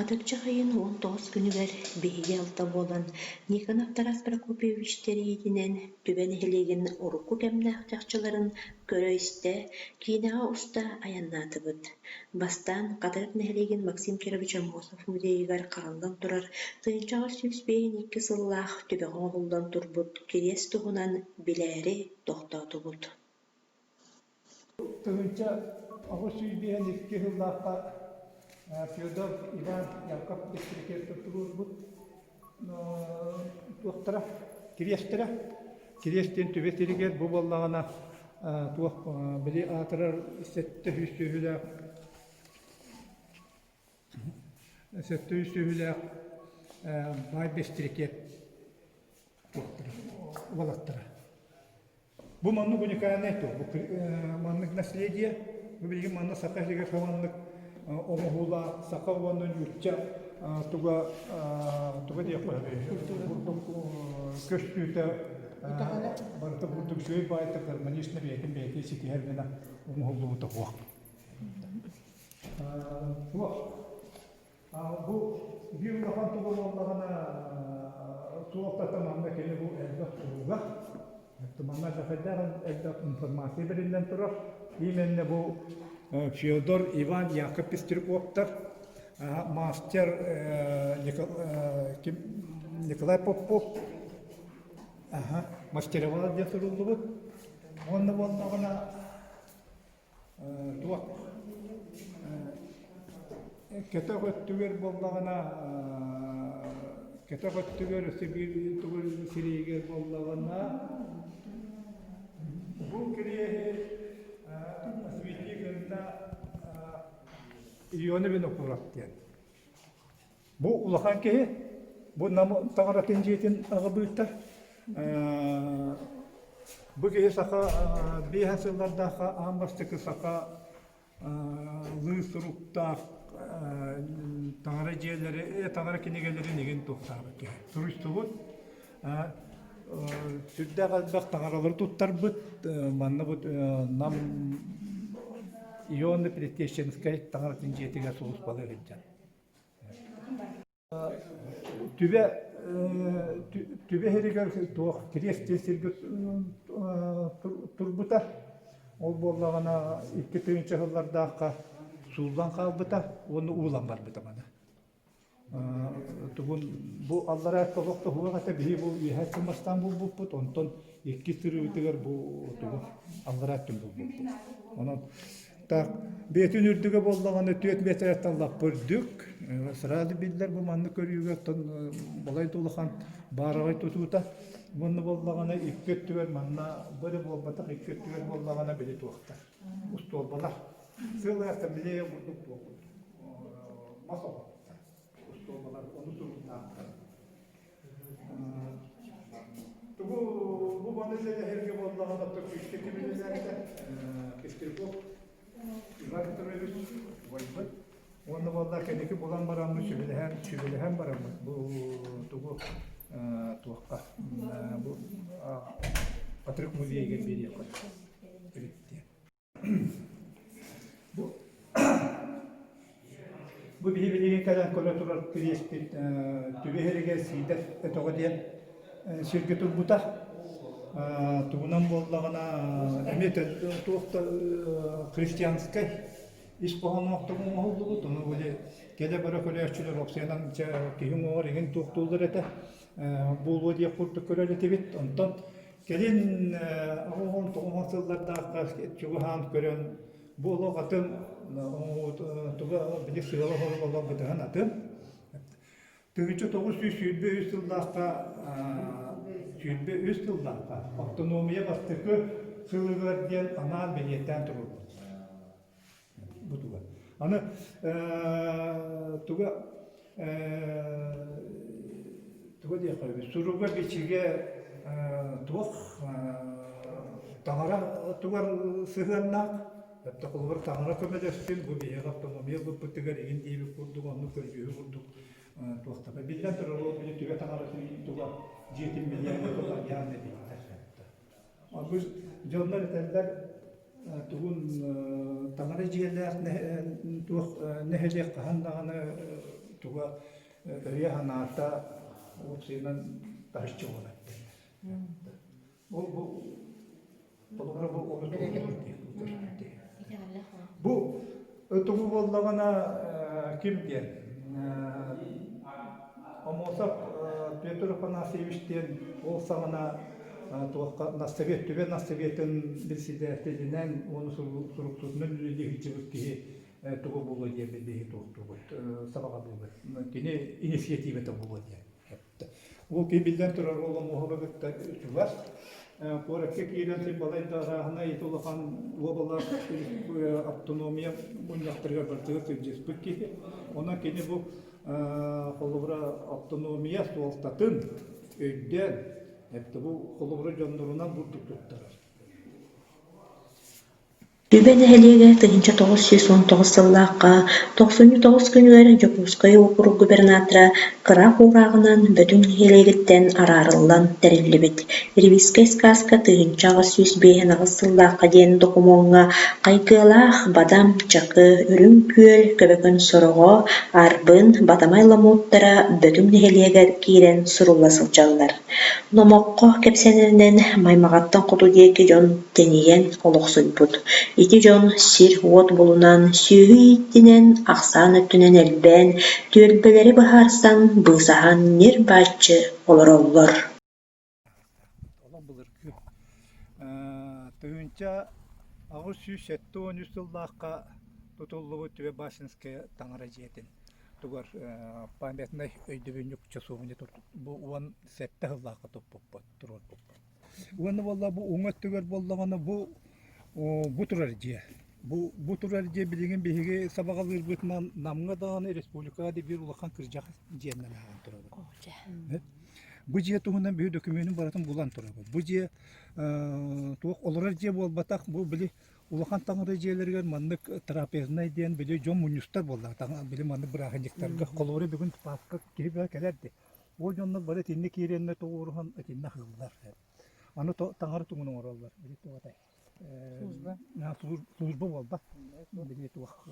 Атырдьах ыйын 19 күнүгэр биһиги алта буолан Никонов Тарас Прокопьевич тэрийиитинэн Түбэ нэһилиэгин урукку кэмнээх чахчыларын көрө-истэ, киинэҕэ уста айаннаатыбыт. Бастаан Хатырык нэһилиэгин Максим Кирович Аммосов музейыгар хараллан турар 1952 сыллаах түбэҕэ оҥоһуллан турбут кириэс туһунан билээри тохтоотубут. 1852 сыллаахха Федор Иван Яков Бестрикетов туруорбут туохтара кириэстэрэ кириэс диэн түбэ сиригэр бу буоллаҕына туох били аатырар 700 сүөһүлээх 700 сүөһүлээх баай Бестрикет туохтара уолаттара Бу маннык уникальнай туох, бу маннык наследие, бу билигин манна саха сиригэр маннык оҥоһуулаах саха уонна нуучча туга туга диэххэ курдук көстүүтэ барыта курдук үчүгэй баайтык гармонично бэйэтин бэйэтин ситиһэр гына оҥоһуллубута суох. Суох. Бу биир улахан тугу буоллаҕына суолтата манна кини бу элбэх суруга. Манна хайдах элбэх информация бэриллэн турар. Именно бу Федор Иван Яков Пестряковтар, мастер Николай Попов мастеровал диэн суруллубут. Уонна буоллаҕына Туох кэтэх өттүгэр буоллаҕына кэтэх өттүгэр өссө биир тугу сирэйигэр буоллаҕына бу кириэһи освети гынна Иона Винокуров диэн. Бу улахан киһи, бу Нам таҥаратын дьиэтин аҕабыыта. Бу киһи саха биэһэ сыллардаахха аан бастакы саха лыы суруктаах таҥара дьиэлэри, таҥара кинигэлэрин игин туохтаабыт киһи. Суруйсубут. Сүрдээх элбэх таҥаралары туттарбыт. Манна бу Нам Иона Предтеченскай таҥаратын дьиэтигэр сулууспалыы сылдьар. Түбэ түбэ иһигэр туох кириэс диэн сиргэ турбута. Ол буоллаҕына 2000 сыллардаахха сууллан хаалбыта уонна уулан барбыта маны. Тугун бу аллараа олох тоһуох этэ биһи бу үөһээ бастаан булбуппут онтон иккис сырыыбытыгар бу тугу аллараа өттүн булбуппут. Онон Так, бэйэтин үрдүгэ буоллаҕына түөрт миэтэрэттэн лаппа үрдүк. Сразу биллэр бу маннык көрүүгэ оттон балай да улахан баараҕай тутуута. Уонна буоллаҕына икки өттүгэр манна бу эрэ буолбатах икки өттүгэр буоллаҕына били туохтар устуолбалар. Сыалай ассамблея курдук туох мас оҥорбуттар. Устуолбалар ону суруктаахтар. Тугу бу маны үлэлэһэргэ буоллаҕына күүскэ ким үлэлээтэ? Кистерков Иван Петрович уойбут. Уонна буолла кэнники булан бараммыт сүбэлэһэн сүбэлэһэн бараммыт бу тугу туохха бу Патрик музейыгар биэриэххэ эбит диэн. Бу Бу биһи билигин кэлэн көрө турар кириэспит Түбэ иһэригэр Сиидэр өтөҕө диэн сиргэ турбута. Тугунан буоллаҕына эмиэ туох да христианскай ис хоһооноохтук оҥоһуллубут. Ону били кэлэ-бара көрөөччүлэр уопсайынан чэ киһи уҥуоҕар иҥин туохтууллар этэ. Буолуо диэх курдук көрөр этибит. Онтон Кэлин 19 сыллардаахха чугаһаан көрөн, бу олох атын туга били сыала-соруга олох бытыһан атын. 1923 сыллаахха 23 сыллаахха автономия бастакы сылыгар диэн анаан бэлиэтээн туруорбуттар. Бу туга. Аны туга туга диэххэ эбит суруга-бичигэ туох таҥара тугар сыһыаннаах эптэ холобур таҥара көмөлөстүн бу биһиэхэ автономия ылбыппытыгар игин диэбит курдук оннук көрдүүһү курдук туохтаба биллэн турар ол били түбэ таҥаратын туга дьиэтин билиэн туга яғни биттэр Бу дьоннор этэллэр тугун таҥара дьиэлээх туох нэһилиэк хаһан даҕаны Туга өйө-санаата уопсайынан таһыччы буолар. Бу бу толору бу ону Бу тугу буоллаҕына ким диэн Омосов Петр Афанасьевич диэн ол саҕана туохха нассовет түбэ нассоветын председателинэн уонна суруксутунан үлэлии сылдьыбыт киһи тугу буолуо диэн биһиги туохтуубут сабаҕалыыбыт кини инициативата буолуо диэн Ол киһи биллэн турар ол омуоһуга кытта чугас. Куоракка киирэн син балайда арааһынай ити улахан уобалас автономия мунньахтарыгар барытыгар сылдьыспыт киһи. Онон кини бу холобура автономия суолтатын өйдөөн, бу холобура дьоннорунан бурдук туттарар. Түбэ нэһилиэгэ 1919 сыллаахха тохсунньу 9 күнүгэр Дьокуускай уокурук губернатора кыра уурааҕынан Бөтүҥ нэһилиэгиттэн араарыллан тэриллибит «Ревизскэй сказка 1858 сыллаахха» диэн докумуоҥҥа Хайгыалаах, Бадам, Чакы, Үрүҥ Күөл, Көбөкөн сороҕо, Арбын, Батамай Ламуттара Бөтүҥ нэһилиэгэр киирэн сурулла сылдьаллар. Номоххо кэпсэнэринэн, Маймаҕаттан хоту диэки дьон тэнийэн олохсуйбут. Ити дьон сир-уот булунан, сүөһү ииттинэн, ахсаан өттүнэн элбээн, түөлбэлэри быһаарсан, быысаһан ньир-бааччы олороллор. Олох былыргы 1873 сыллаахха тутуллубут Түбэ Басинская таҥара дьиэтин тугар памятнай өйдөбүнньүк часовня бу 17 сыллаахха туппуппут, туруорбуппут. Уонна буолла бу уҥа өттүгэр буоллаҕына бу бу турар дьиэ. Бу бу турар дьиэ билигин биһиги сабаҕалыырбытынан Намҥа даҕаны республикаҕа да биир улахан кырдьаҕас дьиэннэн ааҕан турабыт. Бу дьиэ туһунан биһи докумуонун барытын булан турабыт. Бу дьиэ туох олорор дьиэ буолбатах, бу били улахан таҥара дьиэлэригэр маннык трапезнай диэн били дьон мунньустар буоллаҕа били маннык бырааһынньыктарга холобура бүгүн Пасха киһи бөҕө кэлэр дии. Ол дьоннор бары итиннэ киирэннэр тоҕуоруһан итиннэ аһыыллар. Аны таҥара тугун оҥороллор били туох этэй Служба. Служба буолбат. Били туох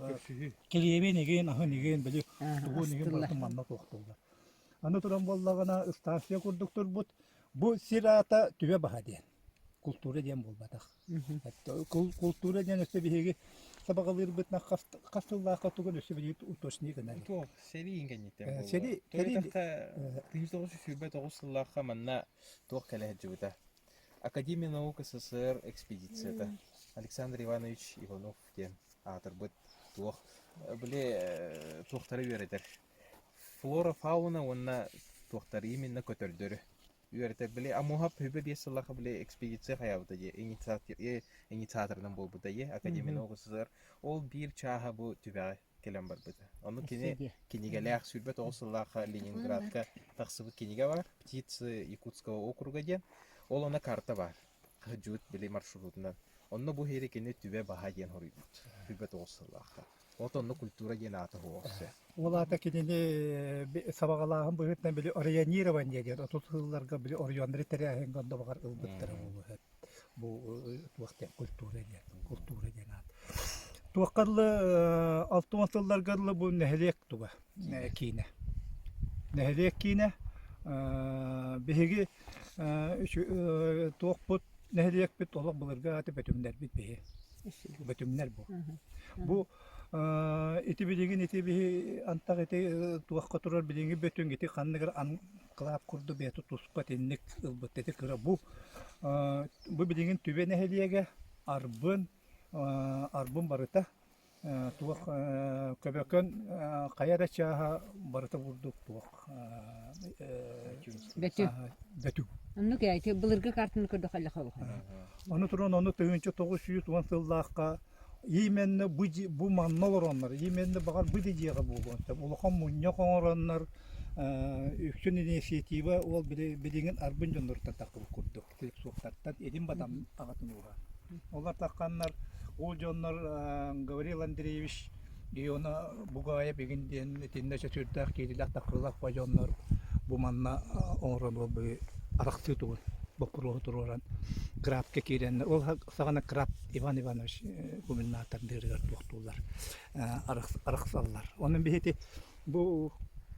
килиэбин игин аһын игин били тугун игин барытын манна туохтууллар. Аны туран буоллаҕына станция курдук турбут. Бу сир аата Түбэ баһа диэн. Култуура диэн буолбатах. Култуура диэн өссө биһиги сабаҕалыырбытынан хас сыллаахха тугун өссө билигин уточнить гынар. Туох сэрии кэнниттэн буолуо. Сэрии Төрүтэххэ 1929 сыллаахха манна туох кэлэ сылдьыбыта. Академия наук СССР экспедицията. Александр Иванович Иванов диэн аатырбыт туох били туохтары үөрэтэр. Флора, фауна уонна туохтары именно көтөрдөрү үөрэтэр. Били Амуһап хүбэ биэс сыллаах били экспедиция хайаабыта дии, инициаторынан буолбута дии, Академия наук СССР. Ол биир чааһа бу түбэҕэ кэлэн барбыта. Ону кини кинигэлээх 29 сыллаахха Ленинградка тахсыбыт кинигэ бар, «Птицы Якутского округа» диэн. Ол онно карта бар. Хаһыдьыбыт били маршрутунан. Онно бу иһири кини Түбэ баһа диэн хоруйбут. 29 сыллаахха. Вот онно культура диэн аата суох. Ол аата кинини сабаҕалааһын быһыытынан били районирование диэн 30 сылларга били оройуоннары тэрээһиҥҥэ онно баҕар ылбыттара буолуо бу туох диэн культура диэн культура диэн аат. Туохха дылы 60 сылларга дылы бу нэһилиэк туга киинэ. Нэһилиэк киинэ биһиги туохпут нэһилиэкпит олох былыргы ааты бөтүҥнэрбит биһи. Бөтүҥнэр бу. Бу ити билигин ити биһи антах ити туохха турар билиҥҥи бөтүҥ ити ханныгар анклав курдук бэйэтэ туспа итинник ылбыт ити кыра бу бу билигин Түбэ нэһилиэгэ Арбын Арбын барыта туох Көбөкөн хайа эрэ чааһа барыта бурдук туох Бөтү. Бөтү. Оннук ээ, ити былыргы картаны көрдөххө эллэхэ улахан. Ону туран ону 1910 сыллаахха именно бу бу манна олороннор, именно баҕар бу да дьиэҕэ буолуон сөп. Улахан мунньах оҥороннор үксүн инициатива ол билигин Арбын дьонноруттан таххыбыт курдук. Слепцовтартан Илин Батам аҕатын ууһа. Олор тахханнар ол дьоннор Гаврил Андреевич Иона Бугаев игин диэн итиннэ чөчүрдээх киирилэх таххылах ба дьоннор бу манна оҥорон ол арахсыы тугун боппуруоһу туруоран крабка киирэннэр ол саҕана краб Иван Иванович губернатордыырыгар туохтууллар арахсаллар. Онон биһити бу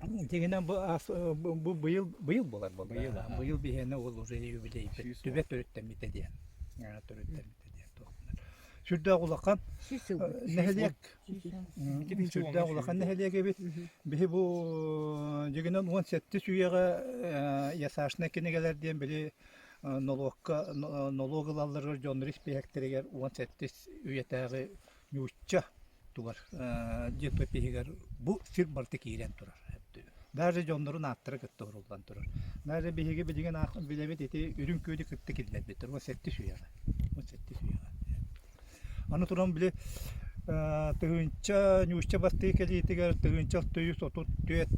Дьиҥинэн бу аас бу быйыл быйыл буолар буолла. Быйыл, аха. Быйыл биһиэнэ ол уже юбилейбит Сүүс түбэ төрүттэммитэ диэн. Төрүттэммитэ диэн туох гынар. Сүрдээх улахан Сүүс сыл. нэһилиэк Ити сүрдээх улахан нэһилиэк эбит. Биһи бу дьиҥинэн 17 үйэҕэ ясашнай кинигэлэр диэн били нолуокка нолуок ылалларыгар дьоннор испииһэктэригэр 17 үйэтээҕи нуучча тугар летопиһигэр бу сир барыта киирэн турар. Даже дьоннорун ааттара кытта уруллан турар. Даже биһиги билигин билэбит ити үрүҥ күөлү кытта киллэрбиттэр. 17 үйэҕэ. 17 үйэҕэ. Аны туран били тыһыынча нуучча бастыы кэлиитигэр тыһыынча 634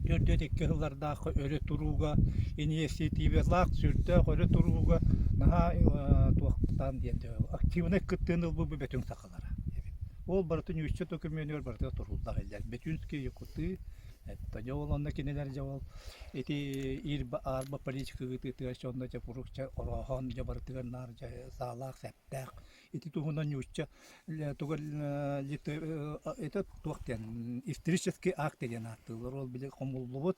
төрдүөт икки сыллардаах өрө турууга иниэсситиибэлаах сүрдээх өрө турууга наһаа туохтаан диэн активнай кыттыыны ылбыт Бөтүҥ сахалара эбит. Ол барытын үсчэ докумуонугар барыта туруллар илэр. Бөтүнский якуты это дьэ ол онно кинилэр дьэ ол ити ирба арба политика ыытыытыгар сонно дьэ курукча орооһон дьэ барытыгар наар дьэ саалаах сэптээх ити туһунан нуучча тугар это туох диэн исторический акт диэн ааттыыллар ол били хомуллубут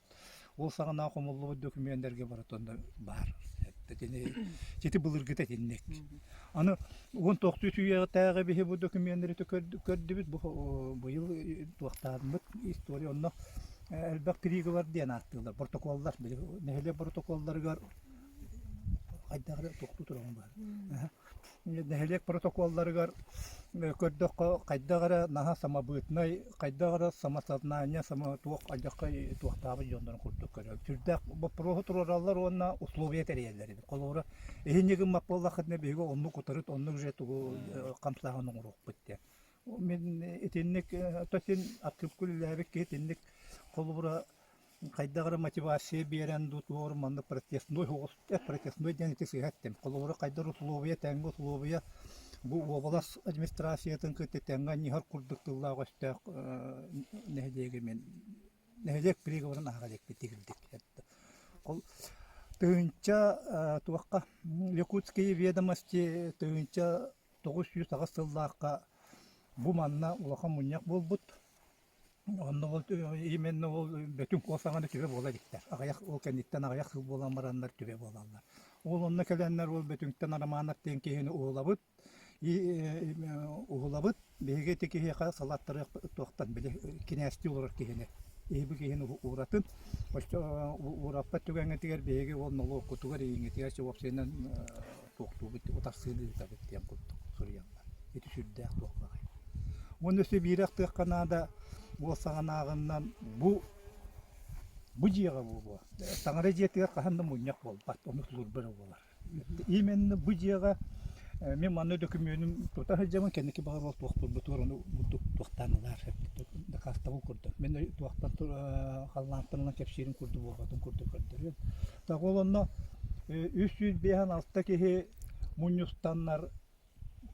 ол саҕана хомуллубут докумуоннарга барыта онно баар итини ити былыргыта итинник аны уон тохтуу үйэтээҕи биһи бу докумуоннары көрдүбүт бу быйыл туохтаабыт история онно элбэх приговор диэн ааттыыллар протоколлар били нэһилиэк протоколларыгар хайдах эрэ тохтуу туран баар Нэһилиэк протоколларыгар көрдөххө, хайдах эрэ наһаа самобытнай, хайдах эрэ самосознание, само туох алдьархай туохтаабыт дьоннорун курдук көрөбүт. Сүрдээх боппуруоһу туруораллар уонна условия тэрийэллэр эбит. Холобура, иһинньи гыммат буоллаххытына биһиги оннук утарыт, оннук же тугу хамсааһын оҥоруохпут диэн. Мин итинник то син архыыпка үлэлээбит киһи итинник холобура хайдах эрэ мотивация биэрэн дуу туох эрэ маннык протестной соҕус протестной диэн ити сыыһа эттим. Холобура хайдах усулуобуйа тэҥҥэ усулуобуйа бу уобалас администрациятын кытта тэҥҥэ анньыһар курдук тыллаах өстөөх нэһилиэги мин нэһилиэк приговорын ааҕа иликпит тигилдик. Ол тыһыынча туохха Якутские ведомости тыһыынча 908 сыллаахха бу манна улахан мунньах буолбут. Онно ол именно ол Бөтүҥ ол саҕана түбэ буола иликтэр. Аҕыйах ол кэнниттэн аҕыйах сыл буолан бараннар түбэ буолаллар. Ол онно кэлэннэр ол Бөтүҥтэн Романов диэн киһини уһулабыт. Уһулабыт. Биһиги ити киһиэхэ салаттарыах туохтан били кинээстии олорор киһини иһи киһини ууратын. Оччо уураппат түгэҥҥитигэр биһиги ол нолуоккутугар ииҥҥитигэр уопсайынан туохтуубут, утарсыыны ыытабыт диэн курдук суруйаллар. Ити сүрдээх туох баҕайы. Уонна өссө биири ахтыахха наада, уол саҕанааҕынан бу бу дьиэҕэ буолуо. Таҥара дьиэтигэр хаһан да мунньах буолбат, ону служба эрэ буолар. Именно бу дьиэҕэ мин манна дөкүмүөнүм тута сылдьабын, кэнники баҕар ол туохтуурбутугар ону бурдук туохтаан ылаар дакаастабыл курдук. Мин туохтан халлаантан ылан кэпсиирим курдук буолбатын курдук көрдөрүөм. Так ол онно 356 киһи мунньустаннар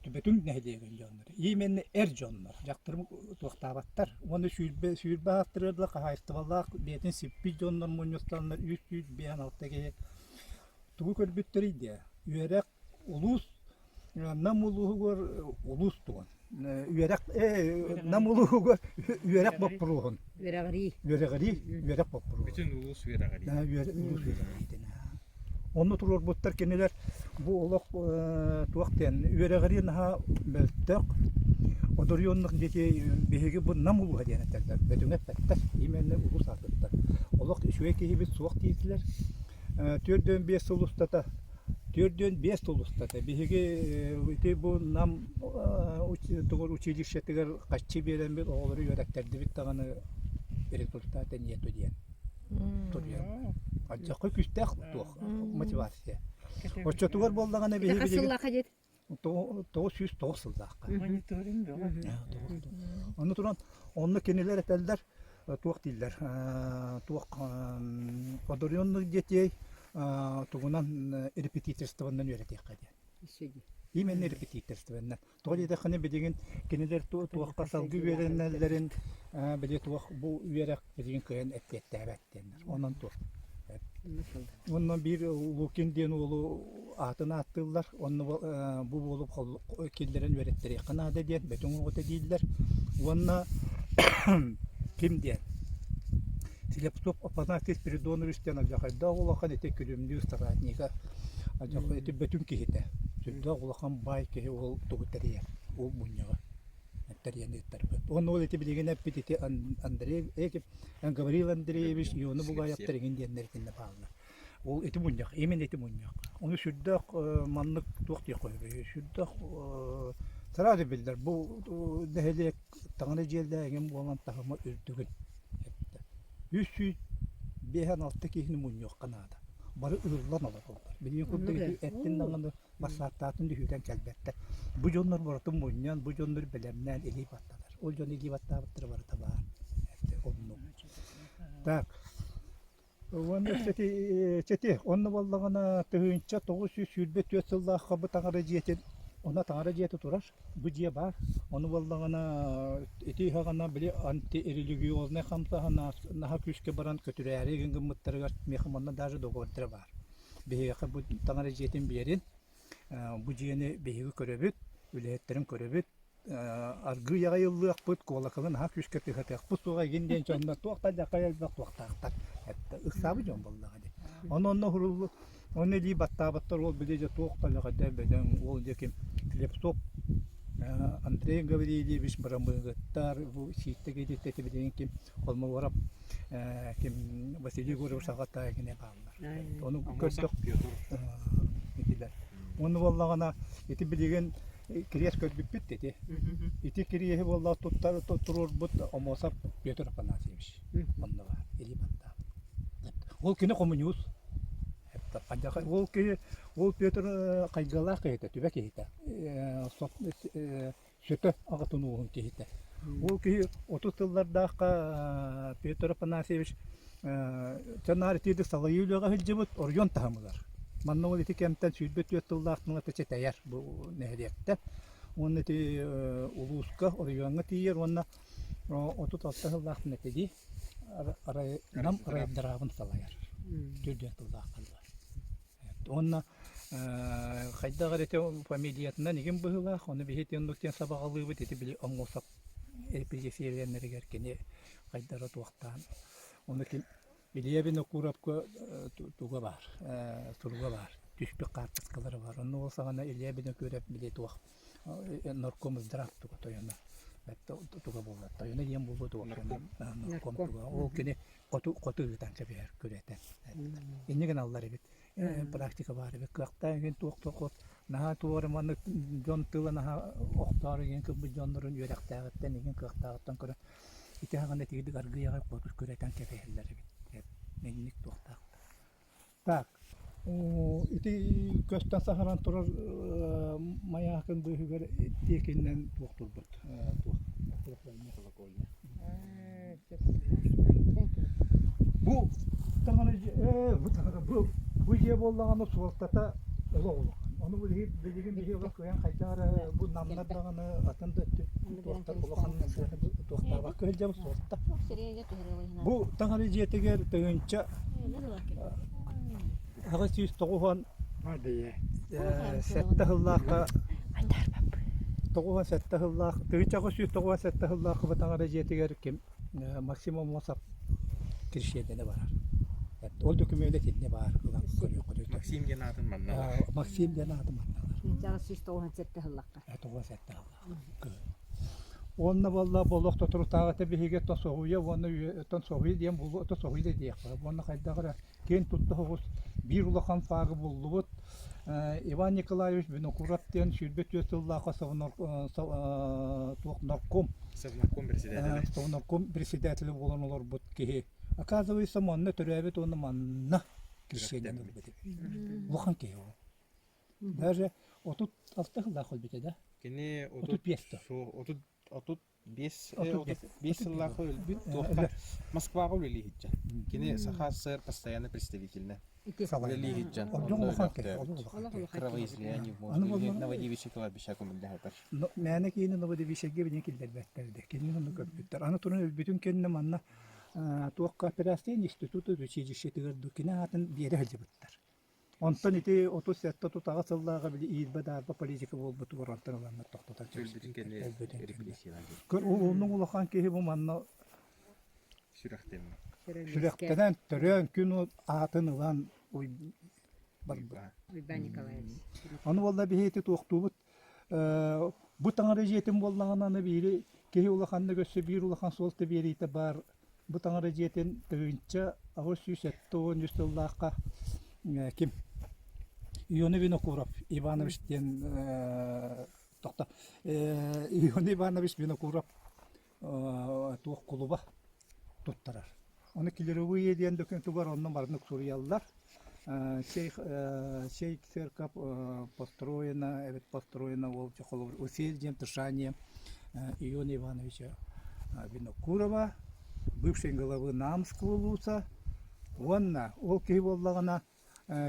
Бөтүҥ нэһилиэгин дьоннор, именно эр дьоннор, дьахтар туохтаабаттар. Уонна сүүрбэ сүүрбэ ааттарыгар дылы хаһаайыстыбалаах бэйэтин сиппит дьоннор мунньустаннар 356 киһи тугу көрбүттэрий диэ? Үөрэх улуус Нам улууһугар улуус тугун үөрэх Нам улууһугар үөрэх боппуруоһун Үөрэҕирии. үөрэҕирии үөрэх боппуруоһун Бүтүн улуус үөрэҕирии. улуус үөрэҕириитин Онно туруорбуттар кинилэр бу олох туох диэн үөрэҕирии наһаа мөлтөх одоруйуоннук диэки биһиги бу Нам улууһа диэн этэллэр Бөтүҥ эппэттэр именно улуус аатыттан олох үчүгэй киһибит суох диэтилэр 45 сыл устата 45 сыл устата биһиги ити бу Нам тугар училищетыгар хаччы биэрэммит оҕолору үөрэттэрдибит даҕаны результата нету диэн туруйаллар. Алдьархай күүстээх туох мотивация. Оччотугар буоллаҕына биһиги Хас билигин сыллаахха диэт? 909 сыллаахха. Мониторинг бөҕө. Онно туран онно кинилэр этэллэр туох дииллэр туох одаренных детей тугунан репетиторствоннан үөрэтиэххэ диэн. Именно репетиторствоннан. Тоҕо диэтэххинэ билигин кинилэр туохха салгыы үөрэнэллэрин били туох бу үөрэх билигин кыайан эппиэттээбэт диэннэр. Онон туох Онно биир Лукин диэн уолу аатын ааттыыллар. Онно бу уолу киллэрэн үөрэттэриэххэ наада диэн Бөтүҥ оҕото дииллэр. Уонна ким диэн? Слепцов Афанасий Спиридонович диэн алдьархайдаах улахан ити күлүмнүүр соратнига алдьархай ити бөтүн киһитэ. Сүрдээх улахан баай киһи ол тугу тэрийэр, ол мунньаҕы тэрийэн ыыттарбыт. Уонна ол ити билигин эппит ити Андрей, Гаврил Андреевич Ионы Бугаевтар иҥин диэннэр итиннэ бааллар. Ол ити мунньах, именно ити мунньах. Ону сүрдээх маннык туох диэх көһүбүй, сүрдээх сразу биллэр бу нэһилиэк таҥара дьиэлээх эҥин буолан таһыма үрдүгүн эттэ. 356 киһини мунньуохха наада. Бары ыыллан олороллор. Билигин курдук ити эттин даҕаны бассааттаатын түһүүтэн кэлбэттэр. Бу дьоннор барытын мунньан, бу дьоннор бэлэмнээн илии баттатар. Ол дьон илии баттаабыттара барыта баар. Оннук. Так, Уонна чэти, онно буоллаҕына 1924 сыллаахха бу таҥара дьиэтин, онно таҥара дьиэтэ турар, бу дьиэ баар. Ону буоллаҕына ити ыһаҕына били антирелигиознай хамсааһын наһаа күүскэ баран көтүрээри гыммыттарыгар миэхэ манна даже договордара баар. Биһиэхэ бу таҥара дьиэтин биэрин, бу дьиэни биһиги көрөбүт, үлэһиттэрин көрөбүт, аргыый аҕай ыллыахпыт, куолакалы наһаа күүскэ тыһатыахпыт суоҕа игин диэн дьоннор туох да дьахай элбэх туохтаахтар. Ыксаабыт дьон буоллаҕа дии. Ону онно уһуруллу, онно илии баттаабаттар ол били дьэ туох да элэҕэдэ бөдөҥ уол дьэ ким Слепцов Андрей Гаврильевич Барамыгыттар бу Сииттэ киһитэ билигин ким Холмогоров ким Василий Егорович аҕата кини бааллар. Ону көрдөх итилэр. Ону буоллаҕына ити билигин кириэс көрбүппүт ити. Ити кириэһи буолла туттар туруорбут Омосов Петр Афанасьевич онно баар илии баттаабыт. Ол кини хомуньуус. Ол киһи ол Петр хайгыалаах киһитэ, түбэ киһитэ. Сөтө аҕатын ууһун киһитэ. Ол киһи 30 сыллардаахха Петр Афанасьевич чанаар итиирдик салайыы үлэҕэ сылдьыбыт оройуон таһымыгар. Манна ол ити кэмтэн 24 сыллаах тылата чэтэйэр бу нэһилиэктэн. Уонна ити улууска, оройуоҥҥа тиийэр уонна 36 сыллаахтан этэ дии Нам райдраабын салайар. Түрдүөн тыллаахтан Уонна хайдах эрэ ити фамилиятынан игин быһыылаах, ону биһи ити оннук диэн сабаҕалыыбыт, ити били Оҥосоп репрессиялэнэригэр кини хайдара туохтаан ону ким Илья Винокуровка туга баар, суруга баар, түспүт хаартыскалара баар. Онно ол саҕана Илья Винокуров били туох нарком здрав туга тойоно туга буолла тойоно диэн буолуо туга нарком туга ол кини хоту хоту ыытан кэбиһэр күрэтэ инньэ гыналлар эбит практика баар эбит кыахтаах игин туох туох наһаа туох эрэ маннык дьон тыла наһаа охтоор игин кылбыт дьоннорун үөрэхтээҕиттэн игин кыахтааҕыттан көрөн ити аҕана итигирдик аргыый аҕай хоту күрэтэн кэбиһэллэр эбит инник туохтаах так ити көстөн саһаран турар майаакын быыһыгар тиэкиннэн туох турбут туох Колокольня. Бу таҥара бу таҥара бу бу дьиэ буоллаҕына суолтата олох улахан. Ону билигин билигин биһи олох кыайан хайдах эрэ бу намнар даҕаны атын да өттү туохтар улахан сыана туохтаабакка сылдьабыт суолта. Бу таҥара дьиэтигэр тыһыынча 897 сыллаахха 97 сыллаах 1897 сыллаах бу таҥара дьиэтигэр ким Максим Аммосов крещениене барар. Ол документ итиннэ баар ылан көрүөххүт. Максим диэн аатын манна ылар. Максим диэн аатын манна ылар. 897 сыллаахха. 97 сыллаахха. Уонна буолла болох тоторутааҕыта биһиги оттон соһуйа уонна оттон соһуйа диэн буолуо оттон соһуйа да диэххэ уонна хайдах эрэ киэн тутта соҕус биир улахан фаагы буллубут Иван Николаевич Винокуров диэн 24 сыллаахха туох нарком Совнарком председателэ Совнарком председателэ буолан олорбут киһи оказывается манна төрөөбүт уонна манна крещение ылбыт эбит улахан киһи ол даже 36 сыллаах өлбүтэ да Кини 35 35 35 сыллаах өлбүт туохха Москваҕа үлэлии сылдьан. Кини Саха СССР постоянно представительнэ. Үлэлии сылдьан. Кровоизлияние в Новодевичье кладбище көмүллэһэтэр. Мээнэ киһини Новодевичьегэ билин киллэрбэттэр да. Кинини онно көрбүттэр. Аны туран өлбүтүн кэннэ манна туох кооперация института училищетыгар кини аатын биэрэ сылдьыбыттар. Онтон ити 37 тутаҕа сыллааҕы били иирбэ-даарба политика буолбутугар онтон ыланнар тохтотон Өлбүтүн кэннэ Өлбүтүн кэннэ. репрессиялаан Көр, ол оннук улахан киһи бу манна сүрэхтэммит. Сүрэхтэнэн төрөөн күн аатын ылан барбыт. Уйбаан Николаевич. Ону буолла биһи ити туохтуубут бу таҥара дьиэтин буоллаҕына аны биири киһи улаханнык өссө биир улахан суолта биэриитэ баар бу таҥара дьиэтин 1873 сыллаахха ким Иона Винокуров Иванович диэн тохто Иона Иванович Винокуров туох кулуба туттарар. Ону клировые диэн документугар онно барыннык суруйаллар. Сей, сей церковь построена, эбит построена ол холобур усердием, тышанием Иона Ивановича Винокурова, бывшей главы Намского улуса. Уонна ол киһи буоллаҕына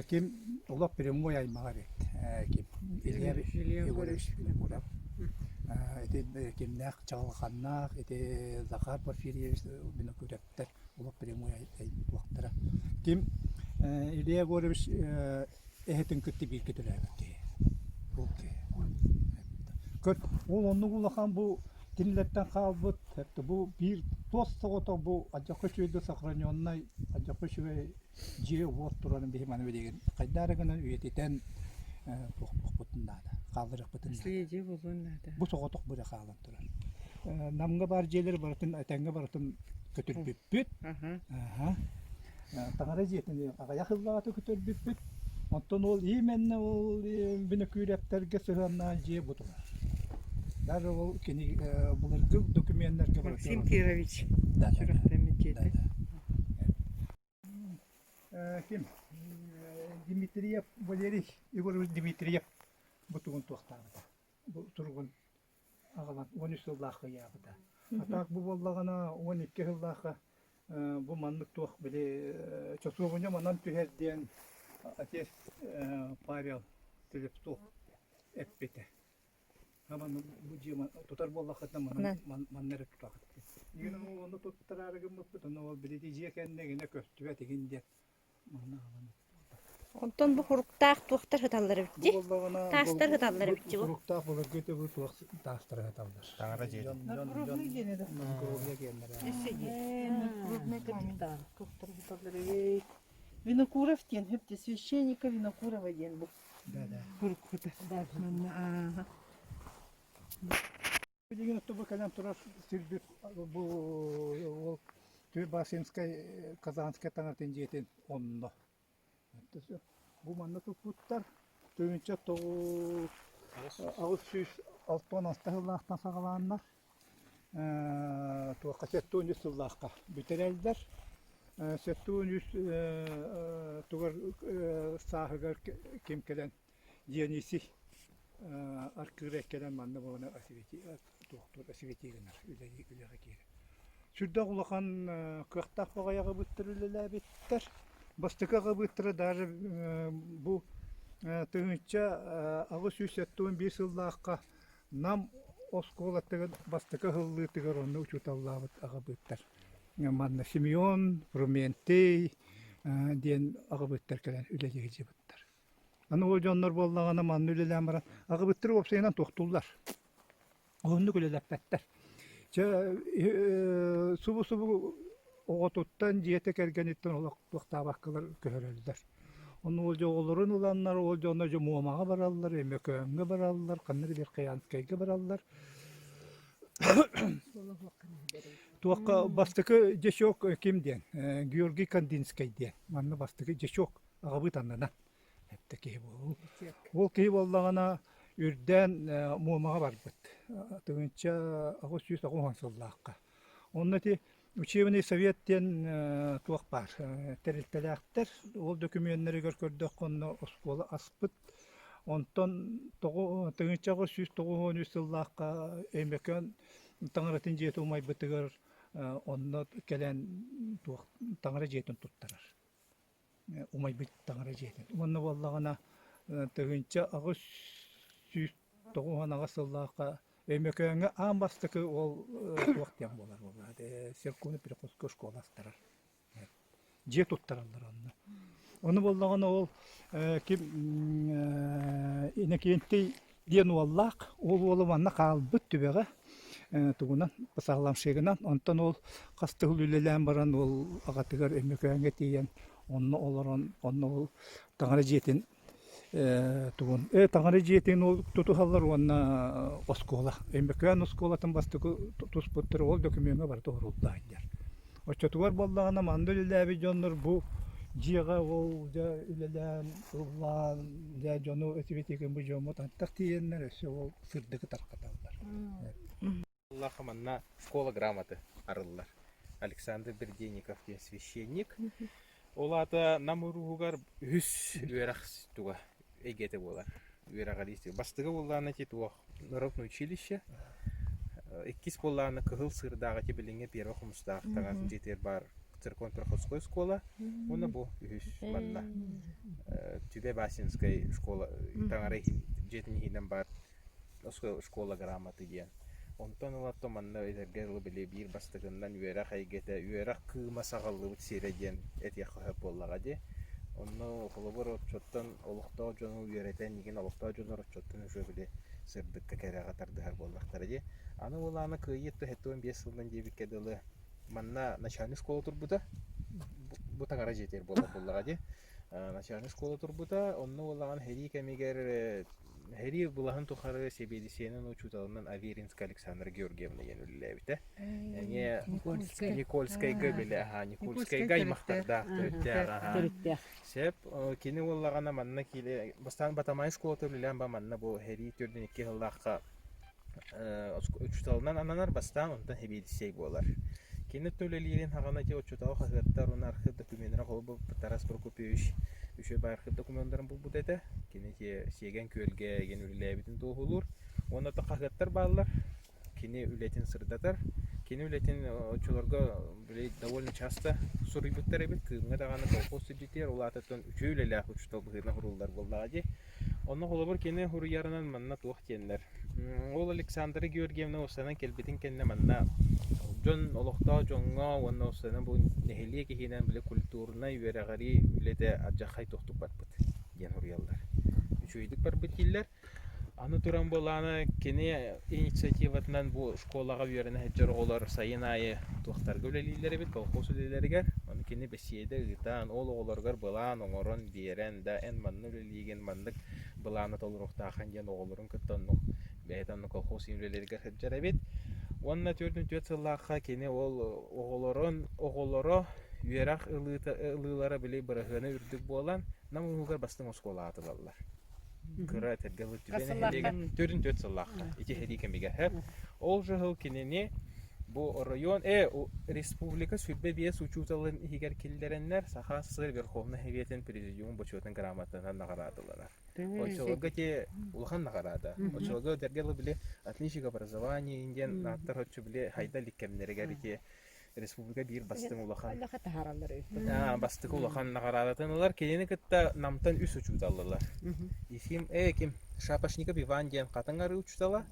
Ким олох прямой аймаҕа эбит. Ким Илья Егорович Винокуров. Ити кимнээх Чаҕылханнаах, ити Захар Порфирьевич Винокуровтар олох прямой туохтара. Ким Илья Егорович эһэтин кытта бииргэ төрөөбүт киһи. Ол киһи. Көр, ол оннук улахан бу кинилэртэн хаалбыт, бу биир туос соҕотох бу алдьархай үчүгэй сохраненнай, алдьархай үчүгэй дьиэ-уот турарын биһи маны билигин хайдах эрэ гынан үйэтитэн туохпутун наада, хаалларыахпытын наада. Наследие буолуон наада. Бу соҕотох быра хаалан турар. Намҥа баар дьиэлэр барытын этэҥҥэ барытын көтүрбүппүт. Аха. Таҥара дьиэтин аҕыйах ыллаҕата көтөрбүппүт. Оттон ол именно ол Бүнөкүүрэптэргэ сыһыаннаах дьиэ бу турар. Даже ол кини былыргы докуменнарга Максим Кирович сүрэхтэммит дьиэтэ. Ким? Дмитриев Валерий Егорович Дмитриев бу тугун туохтаабыта. Бу туругун аҕалан 13 сыллаахха ыйаабыта. А так бу буоллаҕына 12 сыллаахха бу маннык туох били чосуобуня манан түһэр диэн отец Павел Слепцов эппитэ. Манна бу дьиэ тутар буоллаххытына манан манна эрэ тутаҕыт диэн. Игин ону туттараары гыммыппыт, ону ол билити дьиэ кэннэ гинэ көстүбэт игин диэн манна аҕалан Онтон бу хуруктаах туохтар сыталлар эбит Бу дии? буоллаҕына Таастар сыталлар бу эбит дии бу. суруктаах былыргы ити бу туох таастара сыталлар. Таҥара дьиэтэ. Дьон дьон дьон Надгробный диэн это. надгробие диэннэрэ. Өссө дии. Надгробный камень. Туохтар сыталлар эбит. Винокуров диэн хөптө священника Винокурова диэн бу. Да, да. Куруккута. Манна ааха. Билигин бу кэлэн турар сирбит бу ол Басинскай Казанскай таҥаратын дьиэтин онно. Бу манна туппуттар 1986 сыллаахтан саҕалааннар туохха 73 сыллаахха бүтэрэллэр. 73 тугар сааһыгар ким кэлэн Дионисий аркыыра кэлэн манна буолан туохтуур освети гынар үлэҕэ киирэр. Сүрдээх улахан кыахтаах баҕайы аҕабыттар үлэлээбиттэр. Бастакы аҕабыттара даже бу 1871 сыллаахха Нам оскуолатыгар бастакы аһыллыытыгар онно учууталлаабыт аҕабыттар. Манна Семен, Фрументий диэн аҕабыттар кэлэн үлэлии сылдьыбыттар. Аны ол дьоннор буоллаҕына манна үлэлээн баран аҕабыттар уопсайынан туохтууллар. Уһуннук үлэлэппэттэр. Чэ субу-субу оҕотуттан, дьиэтэ кэргэниттэн олох туохтаабаккалар көһөрөллөр. Ону ол дьэ оҕолорун ыланнар, ол дьоно дьэ Муомаҕа бараллар, Өймөкөөҥҥө бараллар, ханна эрэ Верхоянскайга бараллар. Туохха бастакы дьячок ким диэн? Георгий Кандинскай диэн. Манна бастакы дьячок аҕабыт аннынан эттэ киһи буолуу. Ол киһи буоллаҕына үрдээн Муомаҕа барбыт. 1890 сыллаахха. Онно ити Учебный совет диэн туох баар тэрилтэлээхтэр. Ол дөкүмүөннэригэр көрдөххө онно оскуола аспыт. Онтон 1993 сыллаахха Өймөкөөн таҥаратын дьиэтэ умайбытыгар онно кэлэн туох таҥара дьиэтин туттарар. Умайбыт таҥара дьиэтин. Уонна буоллаҕына 1898 сыллаахха Өймөкөөҥҥө аан бастакы ол туох диэн буолар буолла церковно-приходской школа астарар. Дьиэ туттараллар онно. Ону буоллаҕына ол ким Иннокентий диэн уоллаах, ол уола манна хаалбыт түбэҕэ. тугунан псаломщигынан онтон ол хас да сыл үлэлээн баран ол аҕатыгар Өймөкөөҥҥө тиийэн онно олорон онно ол таҥара дьиэтин тугун таҥара дьиэтин ол тутуһаллар уонна оскуола Өймөкөөн оскуолатын бастакы туспуттар ол докумуоҥҥа барыта уурулла сылдьар. Оччотугар буоллаҕына манна үлэлээбит дьоннор бу дьиэҕэ ол дьэ үлэлээн ыллаан дьэ дьону этибит бу дьоммут антах тиийэннэр өссө ол сырдыгы тарҕаталлар. Сыллаахха манна школа грамоты арыллар. Александр Берденников диэн священник. Ол аата Нам уруһугар үһүс үөрэх туга эйгэтэ буолар. Үөрэҕэлии Бастакы буоллаҕына ити туох народное училище. Иккис буоллаҕына Кыһыл Сыырдааҕы ити билиҥҥи Первый Хомустаах таҥас дьиэтигэр баар церковно-приходской школа. Уонна бу үһүс манна Түбэ Васинскай школа таҥара дьиэтин иһинэн баар школа грамоты диэн. Онтон ыла манна этэргэ дылы били биир бастакыннан үөрэх эйгэтэ, үөрэх кыыма саҕаллыбыт сирэ диэн этиэххэ сөп буоллаҕа дии. Онно холобур оччоттон олохтоох дьону үөрэтэн, игин олохтоох дьоннор оччоттон уже били сырдыкка кэрэҕэ тардыһар буоллахтара дии. Аны ол аана кыайыы 75 сылынан диэбиккэ дылы манна начальник школа турбута. Бу таҥара дьиэтигэр буолар буоллаҕа дии. Начальник школа турбута, онно буоллаҕына сэрии кэмигэр Сэрии былаһын тухары сэбиэдиссэйинэн учууталынан Аверинская Александра Георгиевна диэн үлэлээбитэ. Эмиэ Никольскайга билэ, аһаа, Никольскайга аймахтардаах, төрүттээх, аһаа. Төрүттээх. Сөп. Кини буоллаҕына манна киилэ бастаан Батамай школата үлэлээн ба манна бу сэрии 42 сыллаахха учууталынан ананар, бастаан онтон сэбиэдиссэй буолар. Кини үлэлиирин хаҕана ити оччотооҕу хаһыаттар уонна архыып докуменнара холобур Тарас Прокопьевич үчүгэй баар архыып докумуоннарын булбут этэ. Кини ити Сиэгэн Күөлгэ игин үлэлээбитин туоһулуур. Уонна то хаһыаттар бааллар. Кини үлэтин сырдатар. Кини үлэтин оччолорго били довольно часто суруйбуттар эбит. Кыымҥа даҕаны колхоз сирдьитигэр ол аатыттан үчүгэй үлэлээх учуутал быһыытынан суруллар буоллаҕа дии. Онно холобур кини суруйарынан манна туох диэннэр. Ол Александра Георгиевна устанан кэлбитин кэннэ манна дьон олохтоох дьоҥҥо уонна устанан бу нэһилиэк иһинэн били культурнай үөрэҕирии үлэтэ алдьархай туохтук барбыт диэн суруйаллар. Үчүгэйдик барбыт дииллэр. Аны туран буоллаҕына кини инициативатынан бу школаҕа үөрэнэ сылдьар оҕолор сайын аайы туохтарга үлэлииллэр эбит, колхоз үлэлэригэр. Ону кини бэсиэдэ ыытан, ол оҕолоругар былаан оҥорон биэрэн да эн манна үлэлиигин, маннык былааны толоруохтааххын диэн оҕолорун кытта оннук бэйэтэ оннук колхоз үлэлэригэр сылдьар эбит. Уонна 44 сыллаахха кини ол оҕолорун оҕолоро үөрэх ылыыта ылыылара били быраһыана үрдүк буолан Нам улууһугар бастыҥ оскуола аатыраллар. Кыра этэргэ дылы Түбэ нэһилиэгин 44 сыллаахха ити сэрии кэмигэр һэп. Ол жыһыл кинини бу оройуон э республика 25 учууталын иһигэр киллэрэннэр Саха СССР Верховнай Советын Президиум бочуотун грамотатынан наҕараадаланар. Оччолорго ити улахан наҕараада. Оччолорго этэргэ дылы били отличник образования диэн ааттар оччо били хайда илик кэмнэригэр ити республика биир бастыҥ улахан бастакы улахан наҕараадатын ылар. Кинини кытта Намтан үс учууталлылар. Ефим э ким Шапошников Иван диэн хатыҥ арыы учуутала,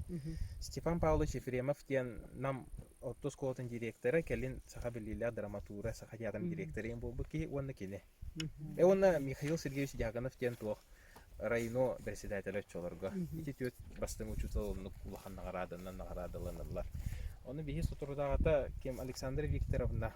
Степан Павлович Ефремов диэн Нам орто оскуолатын директора, кэлин саха биллиилээх драматура, саха театрын директора буолбут киһи уонна кини. Э уонна Михаил Сергеевич Дьяконов диэн туох районо председателэ оччолорго. Ити түөрт бастыҥ учуутал оннук улахан наҕарааданан наҕараадаланаллар. Ону биһи соторутааҕыта ким Александра Викторовна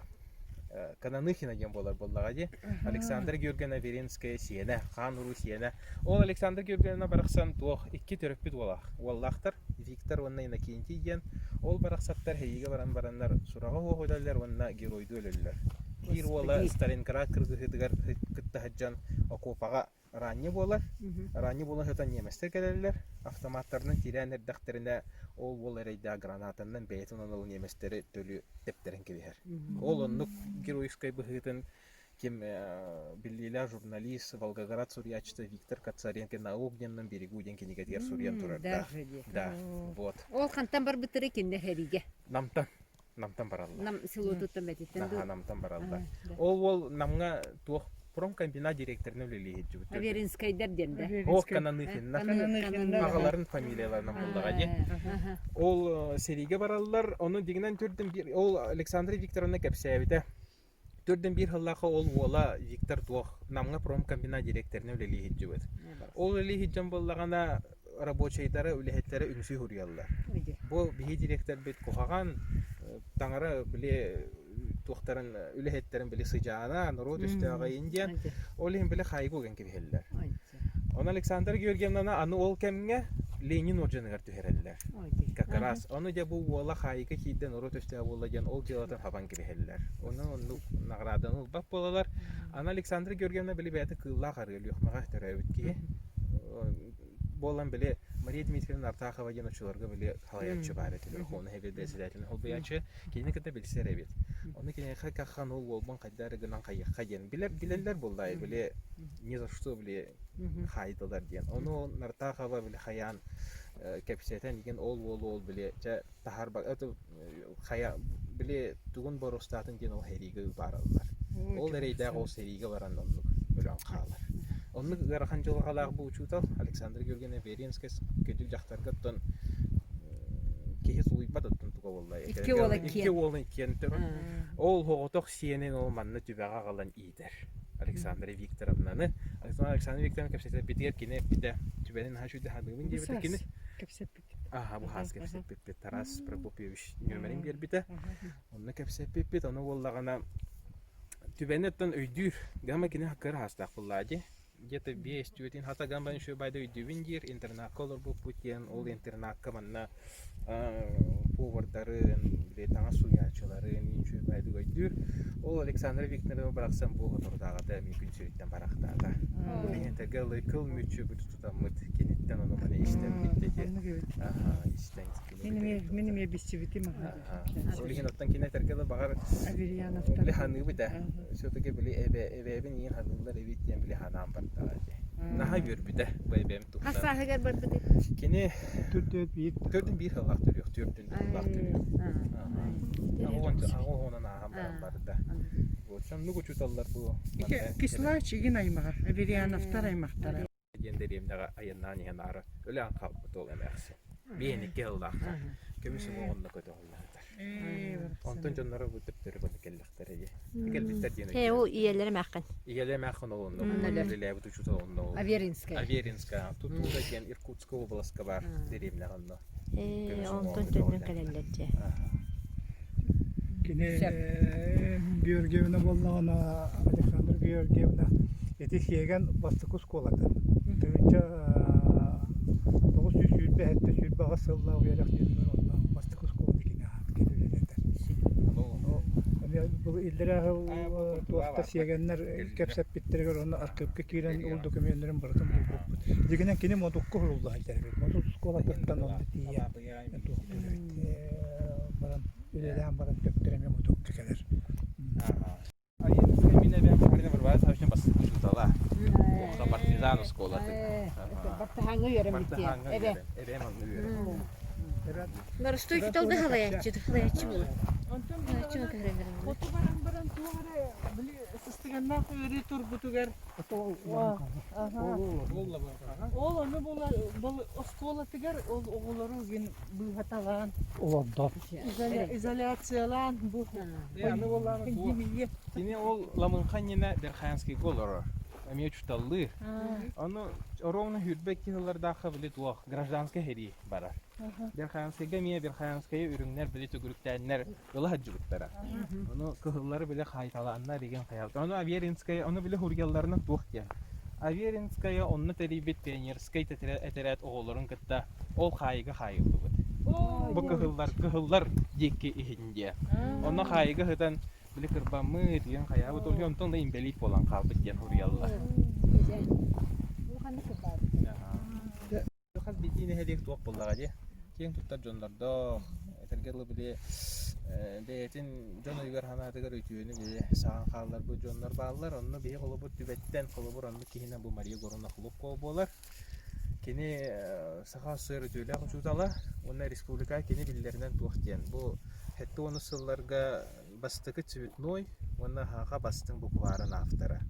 Кананыхина диэн буолар буоллаҕа дии. Александра Георгиевна Веренская сиэнэ, хаан уруу сиэнэ. Ол Александра Георгиевна барахсан туох икки төрөппүт уолаах уоллаахтар Виктор уонна Иннокентий диэн. Ол барахсаттар сэриигэ баран бараннар сураҕа суох өлөллөр уонна геройдуу өлөллөр. Биир уола Сталинград кыргыһыытыгар кытта сылдьан окуопаҕа Араанньы буолар. Араанньы буолан сытан ньиэмэстэр кэлэллэр. Автоматтарынан тирээн эрдэхтэринэ, ол уол эрэйдээх гранатанан бэйэтин онон ньиэмэстэри төлү тэптэрэн кэбиһэр. Ол оннук геройскай быһыытын ким биллиилээх журналист, Волгоград суруйааччыта Виктор Кацаренко «На огненном берегу» диэн кинигэтигэр суруйан турардаах. Да, вот. Ол хантан барбыттары кинилэр сэриигэ? Намтан. Намтан бараллар. Нам селотуттан бэтиттэн Наһаа Намтан бараллар. Ол уол Намҥа туох промкомбинат директорынан үлэлии сылдьыбыт. Аверинскайдар диэн да. О, Кананыхиннар. Аҕаларын фамилияларынан буллаҕа дии. Ол сэриигэ бараллар. Ону дигинэн түрдүн биир ол Александра Викторовна кэпсээбитэ. Төрдүн биир сыллаахха ол уола Виктор туох Намҥа промкомбинат директорынан үлэлии сылдьыбыт. Ол үлэлии сылдьан буоллаҕына. рабочайдара, үлэһиттэрэ үҥсүү суруйаллар. Бу биһи директорбит куһаҕан, таҥара били туохтарын үлэһиттэрин били сыдьаана, норуот өстөөҕөйүн диэн, ол иһин били хаайыга уган кэбиһэллэр. Ону Александра Георгиевнаны аны ол кэмҥэ Ленин орденыгар түһэрэллэр. Как раз ону дьэ бу уола хаайыга киирдэ норуот өстөөх буолла диэн ол дьыалатын хабан кэбиһэллэр. Ону оннук наҕарааданы ылбат буолалар. Аны Александра Георгиевна били бэйэтэ кыыллаах арыы Өлүөхүмэҕэ төрөөбүт киһи. Буолан били Мария Дмитриевна Артахова диэн оччолорго били салайааччы баар этэ, Верховный Совет председателин холбуйааччы. Кинини кытта билсэр эбит. Ону киниэхэ кахан ол уолбун хайда эрэ гынан хайыахха диэн билэр билэллэр буоллаайы били ни за что били хаайдылар диэн. Ону Нартахова били хайаан кэпсэтэн игин ол уолу ол били чэ таһаарба хайа били тугун боруостаатын диэн ол сэриигэ баараллар. Ол эрэйдээх ол сэриигэ баран оннук өлөн хаалар. Оннук ыарахан дьылҕалаах бу учуутал Александр Георгиевна Веринская көдүл дьахтарга оттон киһи сулуйбат оттон туга буолла. Икки уола Икки уолун иккиэн Ол оҕотох сиэнин ол манна түбэҕэ аҕалан иитэр. Александра Викторовнаны. Александра Викторовна кэпсэтэрбитигэр кини эппитэ түбэни наһаа үчүгэй ханыыбын диэбитэ кини. Кэпсэппит. Аха, бу хаас кэпсэппиппит. Тарас Прокопьевич нүөмэрин биэрбитэ. Онно кэпсэппиппит. Ону буоллаҕына түбэни оттон өйдүүр. Гама кини хаккыр хаастаах буллаа дии. Где-то биэс түөтүн хата гамбан еще байды өйдүүбүн диир. Интернакка олорбуппут диэн ол интернакка манна повардарын, били таҥас сууйааччыларын үчүгэй баайдык өйдүүр. Ол Александра Викторовна барахсан бу соторутааҕыта эмиэ күн сириттэн барахтаата. Ол иһин тэгэ кыл мүччү тутаммыт киниттэн ону маны истэн бүттэ Аха, истэн Мин эмиэ билсибитим Ол иһин оттон кини этэргэ да баҕар били ханыыбыт ээ. Все-таки били эбээбин иин ханыыллар эбит диэн били ханаан бардаҕа дии. Наһаа үөрбүтэ бу эбээм Хас сааһыгар барбытый? Кини Төрдүн биир төрдүн биир сыллаах төрүөх, түөртүн сыллаах төрүөх. Аҕа уонунан ааһан баран барда. Оннук учууталлар бу Кислач игин аймаҕа, Аверьяновтар аймахтара. диэн дэриэбинэҕэ айаннаан иһэн аара өлөөн хаалбыт ол эмээхсин. Биэһин икки сыллаахха көмүс уҥуоҕун онно көтөҕүллээтэр. Онтон дьонноро бу төптөрү баны кэллэхтэрэ дии. Кэлбиттэр диэн Ээ, ол ийэлэрэ эмээххин. Ийэлэрэ эмээххин ол онно үлэлээбит учуутал онно ол. Аверинская. Аверинская. Тутуура диэн Иркутскай уобаласка баар дэриэбинэҕэ онно. Ээ, онтон төннөн кэлэллэр дьэ. Кини Георгиевна буоллаҕына Александра Георгиевна ити Сиэгэн бастакы оскуолата. Тыһыынча 927 28 сыллаах үөрэх дьылыгар онно бастакы оскуоланы кини кини үлэлэтэр. Ону эмиэ бу иллэрээ сыл туохта сиэгэннэр кэпсэппиттэригэр онно архыыпка киирэн ол докумуоннарын барытын булбуппут. Дьиҥинэн кини Модукка уһулла сылдьар эбит. Модут оскуолатыттан онно тиийэн туохтуур эбит. Баран үлэлээн баран төптөр эмиэ Модукка кэлэр. Айыыныскай мин эбээм Сахалина Варвара Саввична бастакы учуутала. Туохха партизан оскуолатын. Бартыһааҥҥа үөрэммит Бартыһааҥҥа Эбэ. үөрэн. Эбээм онно үөрэммит. Боростуой учуутал да халайааччы, халайааччы буолар. Онтон Халайааччы көһөрөллөр. Хоту баран баран туох эрэ били сыстыганнаах ыарыы турбутугар ол ону була оскуолатыгар ол оҕолору гин быыһаталаан Олордо. изоляциялаан бу пандемия Кини ол Ламынха иннинэ Верхоянскайга олорор. Эмиэ учууталлыыр. Ону ровно 22 сыллардаахха били туох гражданскай сэрии барар. Верхоянскайга эмиэ Верхоянскайы үрүҥнэр били төгүрүктээннэр ыла сылдьыбыттара. Ону кыһыллары били хаайталааннар игин хайалта. Ону Аверинская, ону били хуруйалларынан туох диэн. Аверинская онно тэрийбит пионерскай этэрээт оҕолорун кытта ол хаайыга хаайыллыбыт. Бу кыһыллар кыһыллар диэки иһин диэ. Онно хаайыга сытан били кырбаммыт, диэн хайаабыт, ол онтон да инбэлиит буолан хаалбыт диэн суруйаллар. Хас биирдии нэһилиэк туох буоллаҕа дии, киэҥ туттар дьоннордоох, этэргэ дылы били бэйэтин дьон өйүгэр-санаатыгар үтүөнү били саҕан хаалларбыт дьоннор бааллар. Онно биһи холобур Түбэттэн холобур оннук киһинэн бу Мария Егоровна Хлопкова буолар. Кини Саха СССР үтүөлээх учуутала уонна республика кини биллэринэн туох диэн бу сэттэ уонус сылларга бастакы цветной уонна Хаха бастыҥ букварын автора.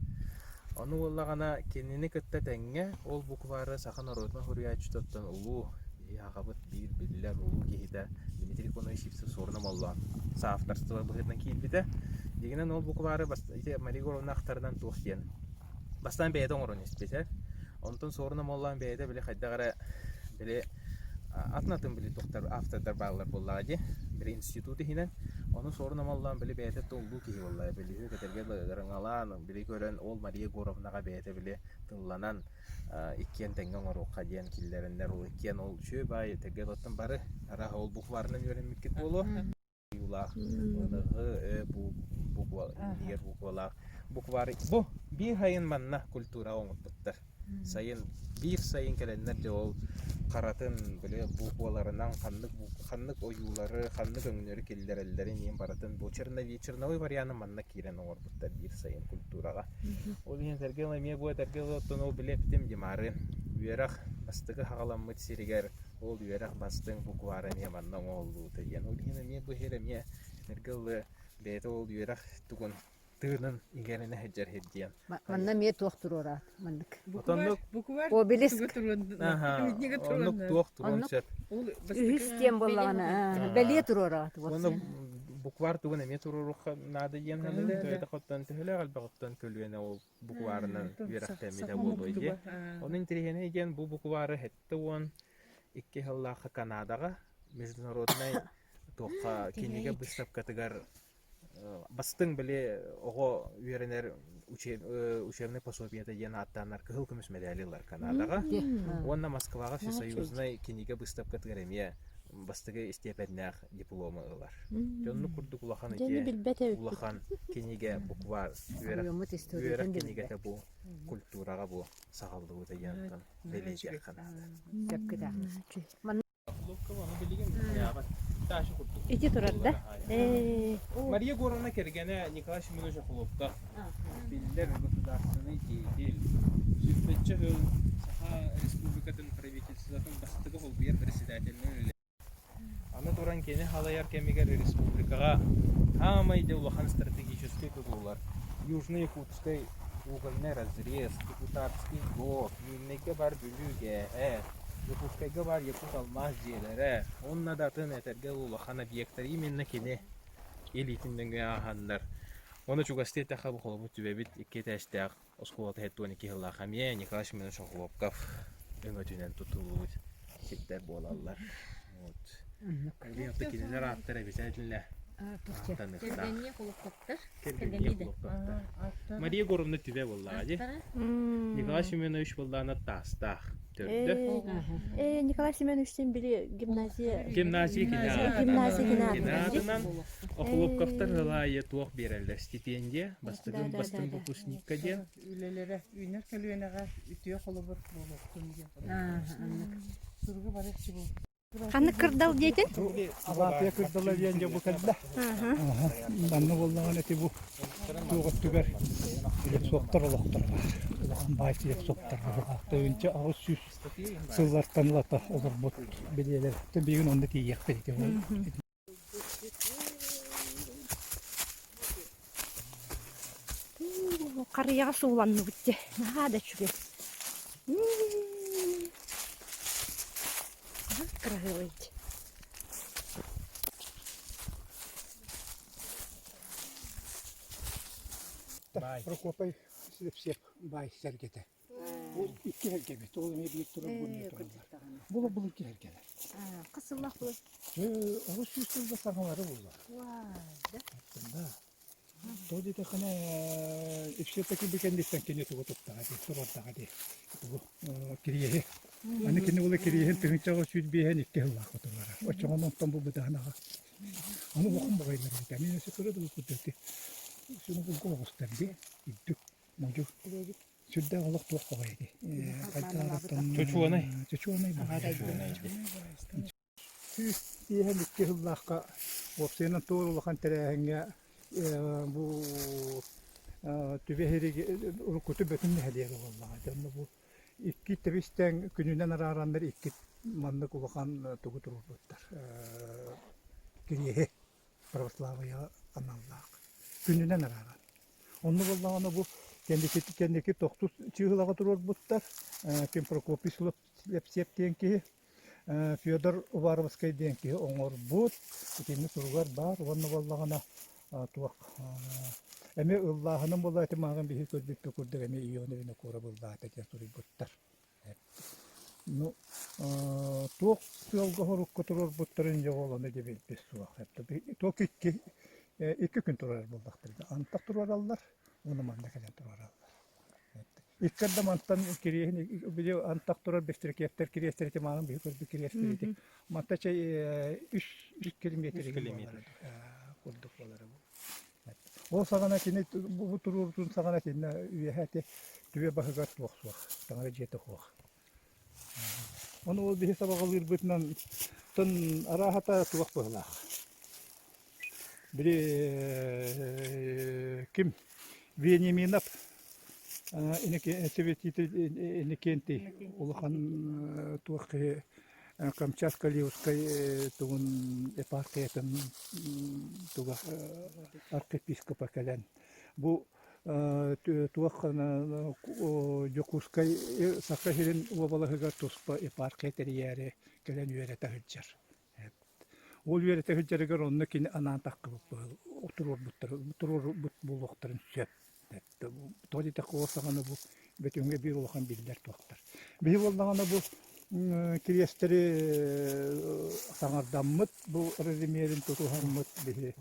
Ону буоллаҕына кинини кытта тэҥҥэ ол буквары саха норуотун суруйааччытыттан улуу биһи аҕабыт биир биллэр улуу киһитэ Дмитрий Конович Сивцев-Суорун Омоллоон соавторство быһыытынан киирбитэ. Дьиҥинэн ол буквары ити Мария Егоровна ахтарынан туох диэн бастаан бэйэтэ оҥорон испитэ. Онтон Суорун Омоллоон бэйэтэ били хайдах эрэ. Били атын-атын били туохтар автордар бааллар буоллаҕа дии. Били институт иһинэн. Ону Суорун Омоллоон били бэйэтэ туллуу киһи буоллаҕа. Били үһү ырыҥалаан, били көрөн ол Мария Егоровнаҕа бэйэтэ били тылланан иккиэн тэҥҥэ оҥоруохха диэн киллэрэннэр ол иккиэн ол үчүгэй баай этэргэ оттон бары арааһа ол букварынан үөрэммиккит буолуо. Ойуулаах ыныгы э бу буква иһигэр буквалаах буквары бу биир сайын манна культураҕа оҥорбуттар. Сайын биир сайын кэлэннэр дьэ ол харатын били букваларынан ханнык ханнык ойуулары ханнык өҥнөрү киллэрэллэрин иһин барытын бу черновой черновой варианы манна киирэн оҥорбуттар биир сайын культураҕа. Ол иһин сэргэ эмиэ бу этэргэ оттон ол били эппитим Димары үөрэх бастакы хаҕаламмыт сиригэр ол үөрэх бастыҥ буквара эмиэ манна оҥоһуллубута диэн. Ол иһин эмиэ бу иһэр эмиэ этэргэ дылы бэйэтэ ол үөрэх тугун тыынын иҥэринэ сылдьар сир диэн. Манна эмиэ туох туруораат маннык. Отоннук Букварь Обелиск. Оннук туох туруон сөп. Үһүс диэн буоллаҕына бэлиэ туруораат. Уонна буквар тугун эмиэ туруоруохха наада диэн саныыбын. Төһөтө хоттон төһөлөөх элбэх оттон көлүөнэ ол букварынан үөрэхтэммитэ буолуой диye. Онон интэриэһинэй диэн бу буквары 72 сыллаахха Канадаҕа международнай туохха кинигэ быыстапкатыгар бастыҥ били оҕо үөрэнэр учебнай пособиета диэн ааттааннар кыһыл көмүс мэдээли ылар Канадаҕа уонна Москваҕа всесоюзнай кинигэ быыстапкатыгар эмиэ бастакы истиэпэннээх диплому ылар. Дьоннук курдук улахан ити улахан кинигэ букварь үөрэх үөрэх кинигэтэ бу культураҕа бу саҕаллыбыта диэн бэлиэтиэххэ наада. Ити турар да? Мария Егоровна кэргэнэ Николай Семенович Охлопков биллэр государственный деятель, сүүрбэччэ сыл Саха Республикатын правительствотын бастакы холбуйар председателинэн үлэлээбит. Аны туран кини халайар кэмигэр республикаҕа саамай да улахан стратегическай тутуулар Южно-Якутскай угольный разрез, Депутатский ГОК, Мирнэйгэ баар Бүлүү гээһэ, Дьокуускайга баар Якут-Алмаас дьиэлэрэ уонна да атын этэргэ улахан объектар именно кини илиитин нөҥүө ааһаннар. Уонна чугастыы эттэххэ бу холобур түбэбит икки этээстээх оскуолата 72 сыллаах эмиэ Николай Семенович Охлопков өҥөтүнэн тутуллубут сирдэр буолаллар. Вот. Билигин кинилэр ааттара обязательно ааттаныахтаах. Кэргэнниэ Холопковтар. Кэргэнниэ Холопковтар. Мария Егоровна түбэ буоллаҕа дии. Николай Семенович буоллаҕына Таастаах төрдө. Э, Николай Семеновичтин били гимназия Гимназия Гимназия кини аатынан Охлопковтар ыал аайы туох биэрэллэр? Стипендия, бастыҥ бастыҥ выпускникка диэн. Үлэлэрэ үүнэр көлүөнэҕэ үтүө холобур буолуохтун диэн. Суругу бары Ханнык кырдал диэтин? Алаапыйа кырдала диэн дьэ бу кэллэ. Манна буоллаҕына ити бу туох өттүгэр слепцовтар олохторо баар. Улахан баай слепцовтар быһыылаах. Тыһыынча 800 сыллартан ылата олорбут билиэлэр. Билигин онно тиийиэхпит ити. Харыйаҕа сууланныбыт дьэ, наһаа да үчүгэй. Кыраһыабай дии. Прокопий Слепсев баай сэргэтэ. Ол икки эргэбит, ол эмиэ биир турар бу тураллар. Була бу икки эргэлэр. Хас сыллаах була? Оҕус сүүс сылга саҥалары буолла. Да. То диэтэххинэ, все-таки бу кэнниттэн кини тугу туттаҕа дии, турардаҕа дии. Тугу кириэһи. Аны кини була кириэһин тыһыынчаҕа сүүс биэһэн икки сыллаах отулара. Оччоҕо онтон бу быдаһанаҕа. Аны улахан баҕайылар эбит. Аны өссө кыра да курдук Сүнү булгу оҕустар дии. Үрдүк Модьу сүрдээх олох туох баҕайы дии. Хайдах Чочуонай. Чочуонай баҕайы. 152 сыллаахха уопсайынан туор улахан тэрээһиҥҥэ бу Түбэ уруккуту Бөтүн нэһилиэгэ буоллаҕа. Дьонно бу икки тэбис-тэҥ күнүнэн араараннар икки маннык улахан тугу туруорбуттар. Кириэһи православияҕа аналлаах. Күнүнэн арааран. Онно буоллаҕына бу кэнники кэнники тохтус чыыһылаҕа туруорбуттар. Ким Прокопий Слепсев диэн киһи, Федор Уваровскай диэн киһи оҥорбут. Итинник суругар баар. Уонна буоллаҕына туох эмиэ ыллааһыным буолла ити мааҕын биһи көрбүппүт курдук эмиэ Иона Винокуров ыллаата диэн суруйбуттар. Ну, туох сыалга-сорукка туруорбуттарын дьэ ол ону билбит суох. Туох икки күн турар буоллахтарына антах туруораллар уонна манна кэлэн туруораллар. Икки арда мантан кириэһин били антах турар бэстирикиэптэр кириэстэр ити маанын биһи көрбүт кириэстэр ити манта чэй үс километр курдук буолара Ол саҕана кини бу туруорутун саҕана итиннэ үөһэ ити түбэ баһыгар туох суох, таҥара дьиэтэ суох. Ону ол биһи сабаҕалыырбытынан тон арааһата туох быһылаах. Били ким Вениаминов Иннокентий улахан туох киһи Камчатка Ливскай тугун епархиятын туга архиепископа кэлэн бу туох Дьокуускай Саха сирин уобалаһыгар туспа епархия тэрийээри кэлэн үөрэтэ сылдьар. Ол үөрэтэ сылдьарыгар онно кини анаан таххыбыт туруорбуттар туруорбут буолуохтарын сөп. Тоҕо диэтэххэ ол саҕана бу Бөтүҥҥэ биир улахан биллэр туохтар. Биһи буоллаҕына бу кириэстэри саҥардаммыт, бу размерин тутуһаммыт биһи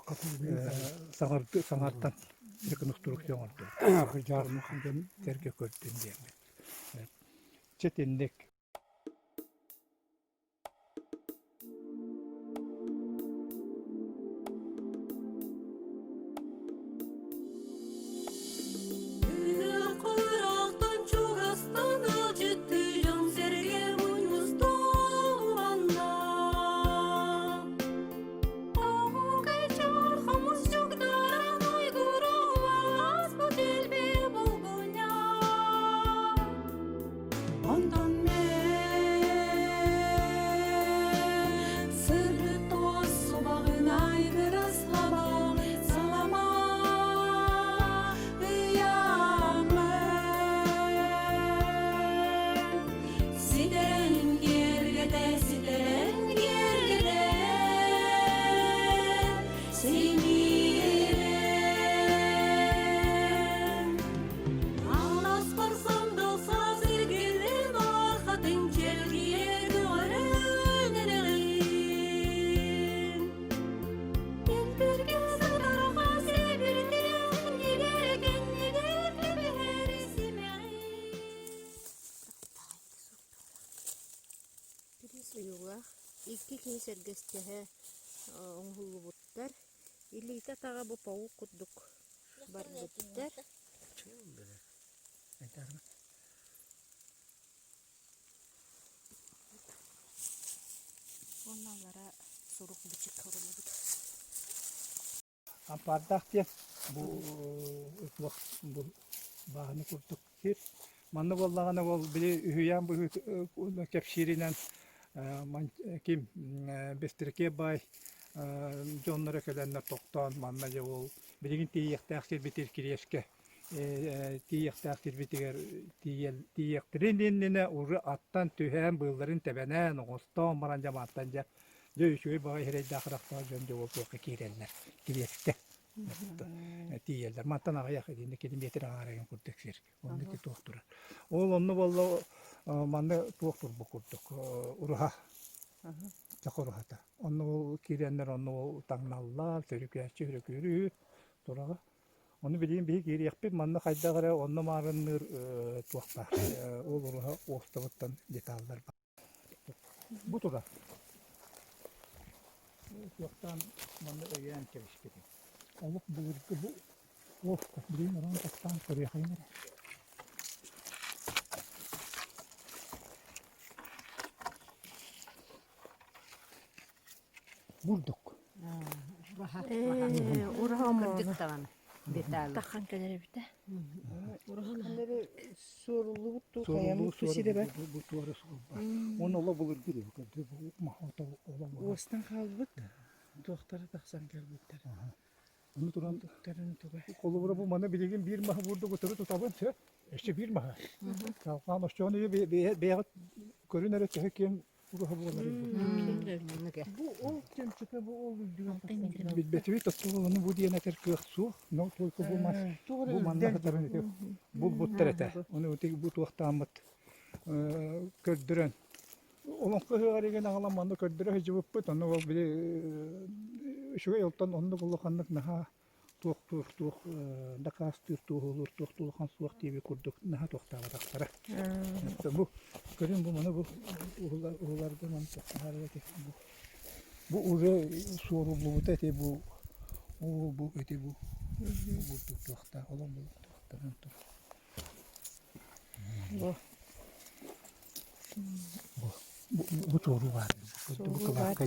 саҥарды саҥардан реконструкция оҥордубут. Дьон сэргэ көрдүн диэммит. Чэтинник. Ыраахтан чугастан ыалдьыттыы дьон-сэргэ мунньустуубанна. Оҕукайчар хомус дьугдаран уйгуругу ааспыт элбэх булгунньах. Онтон мен сырдык субаҕын айгыраслабам салама ыйаамын ситэрэн киэргэтэ ситэрэн киэргэтэ симиирэн Аласпар сандал саас эргиллэн архатын чэлгийэ көҕөрөн эрэҕин. Элбэргэ садарҕа сэбирдэх нигэр кэннигэр кэбиһэр симэҕин. Кириэс ойуулаах икки киһи сэргэстэһэ оҥоһуллубуттар. Илиитэ-атаҕа бу паук курдук барбыттар. Уонна аллара сурук-бичик суруллубут. Ампаардаах диэн бу туох бу бааһына курдук сир. Манна буоллаҕына ол били үһүйээн быһыы кэпсииринэн ким Бэстирикиэ баай дьонноро кэлэннэр тохтоон манна дьэ ол билигин тиийиэхтээх сирбитигэр Кириэскэ тиийиэхтээх сирбитигэр тиийиэхтэрин иннинэ уже аттан түһэн быылларын тэбэнэн оҥостоон баран дьэ мантан дьэ дьэ үчүгэй баҕайы сирэйдээх харахтаах дьон дьэ ол туохха киирэллэр Кириэскэ тиийэллэр мантан аҕыйах итинник километр аҥаарыгын курдук сир онно ити туох турар ол онно буолла манна туох турбут курдук уруһа саха уруһата онно ол киирэннэр онно ол таҥналлар сөрүкээччи сөрүкүүрү тураҕа Ону билигин биһи киириэхпит, манна хайдах эрэ онно маарынныыр туохтаах ол уруһа уостабыттан деталлар баар. Бу турар. Туохтаан манна өйөөн кэбиспитим. Олох былыргы бу уоста билигин орон тастаан көрүөххүн эрэ. Бурдук. Ураһа омооно. Таххан кэлэр эбитэ. Суоруллубут туу хайаммыт туу сирэ бар. Бу туора суолба. Уонна оло былыргы диэбит көрдө маһата оло Уостан хаалбыт туохтара тахсан кэлбиттэр. Ону туран Туктарын туга. холобура бу маны билигин биир маһы бурдук утары тутабын сөп. Өссө биир маһы. Салҕаан оччоҕуна бэйэҕит көрүн эрэ төһө киэҥ Бу ол чөмчөкө бу ол үрдүгэр тахсан турар. Билбэтибит оттон бу диэн этэр кыах суох. Но только бу мас бу манна сытарын ити булбуттар этэ. Ону ити бу туохтааммыт көрдөрөн. Олоҥхо ыһыаҕар игин аҕалан манна көрдөрө сылдьыбыппыт, онно ол били үчүгэй олтон оннук улаханнык наһаа туох туох туох дакаастыыр туоһулуур туох да улахан суох диэбит курдук наһаа туохтаабатахтара. Бу көрүҥ бу маны бу уһуларга маны туохтаһар эти бу бу уже суоруллубута эти бу уу бу эти бу бурдук туохтаах олон бу туохтанан тур Бу Бу бу туоруу баар бу кылаакка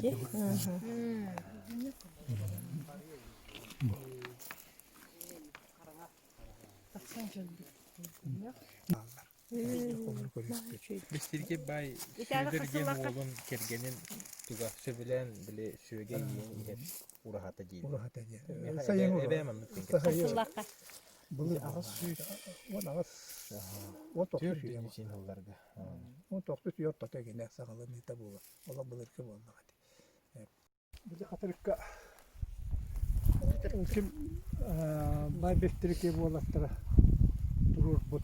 Бэстиргэ баай Сүөдэр диэн уолун кэргэнин туга сөбүлээн били сүөгэй иһэн иһэр ураһата диир. Ураһата диэн. Сайын Эбээ маннык Сыллахха. Былыр 800 18 19 үйэ сылларга. 19 үйэ ортото гинэ саҕаланыыта буолар. Олох былыргы буоллаҕа ити. Били хатырыкка ким бай бэстирики буолаттара туруорбут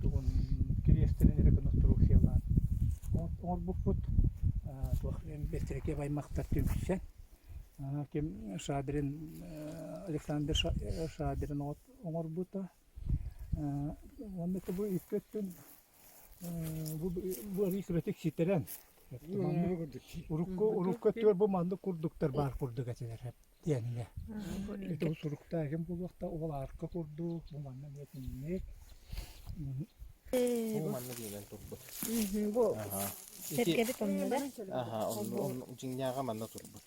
тугун кириэстэрин реконструкциялаан оҥорбуппут туох бэстирики аймахтар түмсэн ким Шадрин Александр Шадрин оҥорбута уонна бу икки өттүн Бу бу арыый кыратык ситэрэн урукку урукку өттүгэр бу маннык курдуктар баар курдук этилэр диэнҥэ. Ити бу суруктаах ким буолуохта ол арка курдук бу манна эмиэ итинник. Бу манна диэнэн турбут. Бу сэргэбит онно да? Аха, онно дьиҥнээҕэ манна турбут.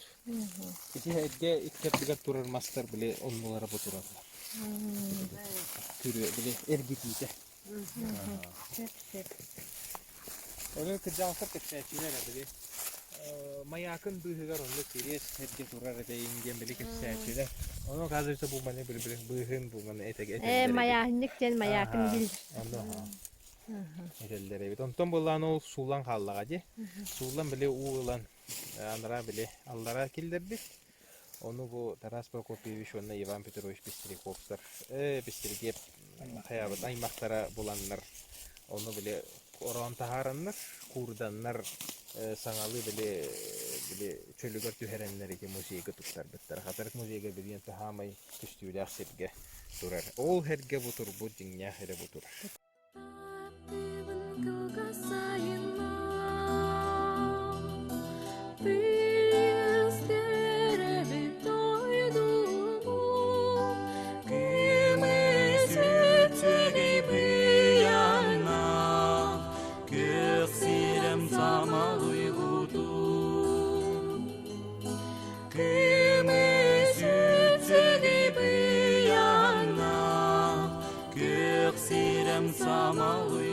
Ити эргэ икки ардыгар турар мастар били оннулара бу тураллар. Күрүө били эргитиитэ. Сөп-сөп. Ону кырдьаҕастар кэпсээччилэр били маякын быыһыгар онно кириэс эргэ турар этэйин диэн били кэпсээччилэр. Ону оказывается бу маны били били быыһын бу маны этэ Э, маяһынньык диэн маякын бил. Онно этэллэр эбит. Онтон былаан ол суулан хааллаҕа дии. Суулан били уу ылан анараа били аллараа киллэрбит. Ону бу Тарас Прокопьевич уонна Иван Петрович Пестряковтар, Пестряков хайаабыт аймахтара буланнар, ону били ороон таһаараннар, куурданнар, саҥалыы били били чөлүгэр түһэрэннэр ити музейга туттарбыттар. Хатырык музейга билигин саамай көстүүлээх сиргэ турар. Ол сиргэ бу турбут дьиҥнээх эрэ бу турар. Таптыыбын кылгас сайыннар, Тыас төрөбүт дойдубу, Кымыс үтсүнүй быйаҥнаах, Күөх сирэм самал уйгутун. Кымыс үтсүнүй быйаҥнаах, Күөх сирэм самал уйгутун.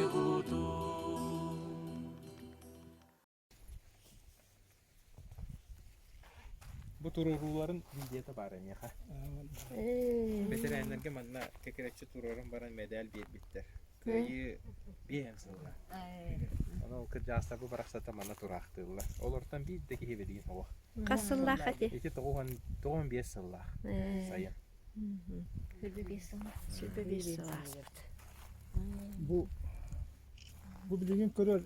Бу туруорууларын видеота баар эниэхэ. Бэтэрээннэргэ манна кэкирэччи туруоран баран мэдээл биэрбиттэр. Кыайыы биэһэн сылла. Ону ол кырдьаҕастар бу барахсата манна тураахтыыллар. Олортон биир да киһи билигин суох. Хас сыллаах эти? Ити 95 сыллаах сайын. 25 сыл. 25 сыл ааспыт. Бу бу билигин көрөр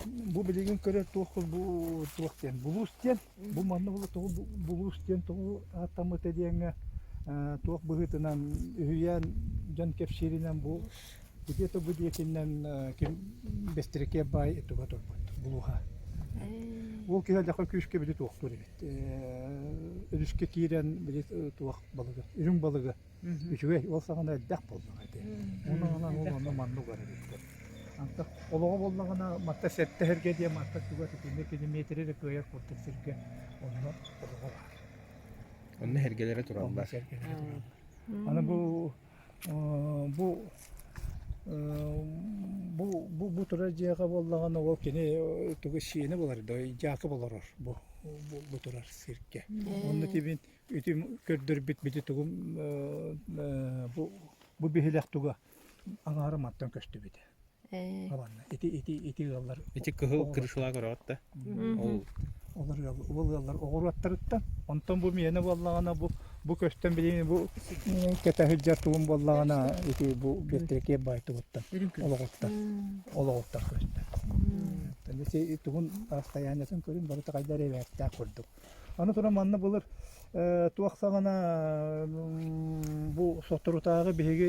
бу билигин көрөр туох бу туох диэн булуус диэн бу манна була тоҕо булуус диэн тоҕо ааттаммыта диэҥҥэ туох быһыытынан үһүйээн дьон кэпсииринэн бу где-то бу диэкинэн ким Бэстирикиэп баай туга турбут булууһа. Ол киһи элдэххэ күүскэ били туохтуур эбит. Өрүскэ киирэн били туох балыгы, үрүҥ балыгы үчүгэй ол саҕана элбэх буоллаҕа ити. Онон ол онно маннык бар эбиттэр. Антах олоҕо буоллаҕына матта сэттэ сиргэ диэн матта чугас итиннэ километры эрэ кыайар курдук сиргэ онно олоҕо баар. Онно сэргэлэрэ тураллар. Онно сэргэлэрэ тураллар. Аны бу бу бу бу бу турар дьиэҕэ буоллаҕына ол кини тугу сиэни булар да дьаакып олорор бу бу турар сиргэ. Онно тибин ити көрдөрбүт бити тугум бу бу биһилэх туга аҥаара мантан көстүбүтэ. Абанна ити ити ити ыаллар Ити кыһыл крышалаах көрөҕүт да? Ол Олор ыал, ол ыаллар оҕуруоттарыттан. Онтон бу миэнэ буоллаҕына бу бу көстөн билигин бу кэтэ сылдьар тугум буоллаҕына ити бу Бэртээкиэп баай тугуттан олоҕуттан олоҕуттан көстөр. Ити тугун расстояниетын көрүн барыта хайда эрэ эбээттээх курдук. Аны туран манна былыр туох саҕана бу соторутааҕы биһиги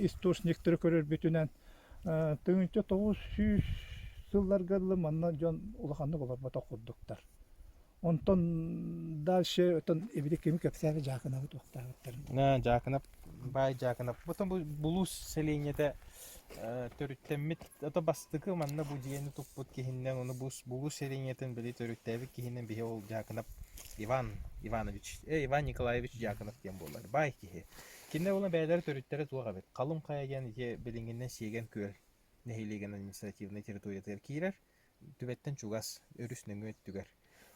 источниктары көрөрбүтүнэн 1900 сылларга дылы манна дьон улаханнык олорботох курдуктар. Онтон дальше оттон эбили кими кэпсээбит Дьаакынабы туохтаабыттарын. Дьаакынап, баай Дьаакынап. Потом бу Булуус сэлиэнньэтэ төрүттэммит, ото бастакы манна бу дьиэни туппут киһиннэн, ону бу Булуус сэлиэнньэтин били төрүттээбит киһинэн биһи ол Дьаакынап Иван Иванович, Иван Николаевич Дьаакынов диэн буолар. Баай киһи. Кинилэр уонна бэйэлэрэ төрүттэрэ туох эбит. Халыҥ хайа диэн ити билиҥҥинэн Сиэгэн Күөл нэһилиэгин административнай территориятыгар киирэр. Түбэттэн чугас, өрүс нөҥүө өттүгэр.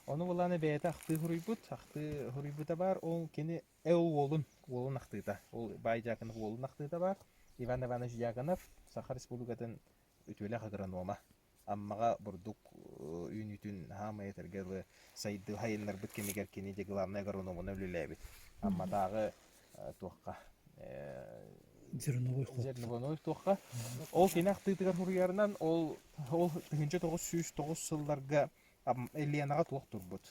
Ону былаана бэйэтэ ахтыы суруйбут, ахтыы суруйбута баар, ол кини ол уолун, уолун ахтыыта. Ол Баай Дьяконов уолун ахтыыта баар. Иван Иванович Дьяконов Саха Республикатын үтүөлээх агронома. Аммаҕа бурдук үүнүүтүн хаамай этэргэ дылы сайдыы сайыннарбыт кэмигэр кини дьэ главнай агрономунан үлэлээбит. Амматааҕы туохха Зерновой Зерновой туохха ол кини ахтыытыгар суруйарынан ол ол 1909 сылларга Ленаҕа туох турбут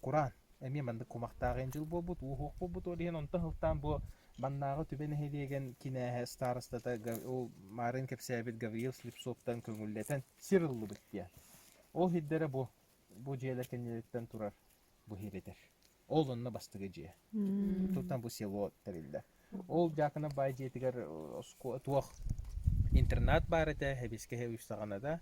кураан эмиэ маннык кумахтаах дьыл буолбут ууһуох буолбут ол иһин онтон сылтаан бу маннааҕы түбэ нэһилиэгин кинээһэ старостата ол маарыын кэпсээбит Гавриил Слепцовтан көҥүллэтэн сир ыллыбыт диэн ол сирдэрэ бу бу дьиэлэр кэннилэриттэн турар бу сир Ол онно бастакы дьиэ. Туттан бу село тэриллэр. Ол Дьаакынап баай дьиэтигэр туох интернат баар этэ, эбискэ үс саҕана да.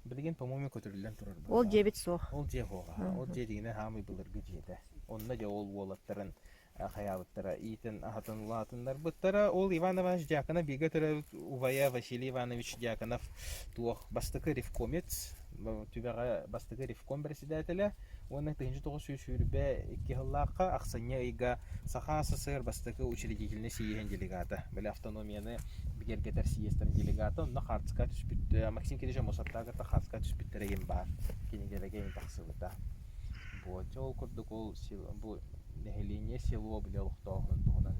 Билигин, по-моему, көтүрүллэн турар. Ол дьиэбит суох. Ол дьиэ суоҕа. Ол дьиэ дигинэ хаамый былыргы дьиэтэ. Онно дьэ ол уолаттарын хайаабыттара, иитэн аһатан улаатыннарбыттара. Ол Иван Иванович Дьяконов бииргэ төрөөбүт убайа Василий Иванович Дьяконов туох бастакы ревкомец, түбэҕэ бастакы ревком председателэ уонна 1922 сыллаахха ахсынньы ыйга Саха СССР бастакы учредительнай сийиэһин делегата, били автономияны бигэргэтэр сийиэстэрин делегата, онно хаартыска түспүт Максим Кириллович Аммосовтааҕы хаартыска түспүттэрэ игин баар кинигэлэргэ игин тахсыбыта. Вот, ол курдук ол бу нэһилиэнньэ село били олохтооһунун туһунан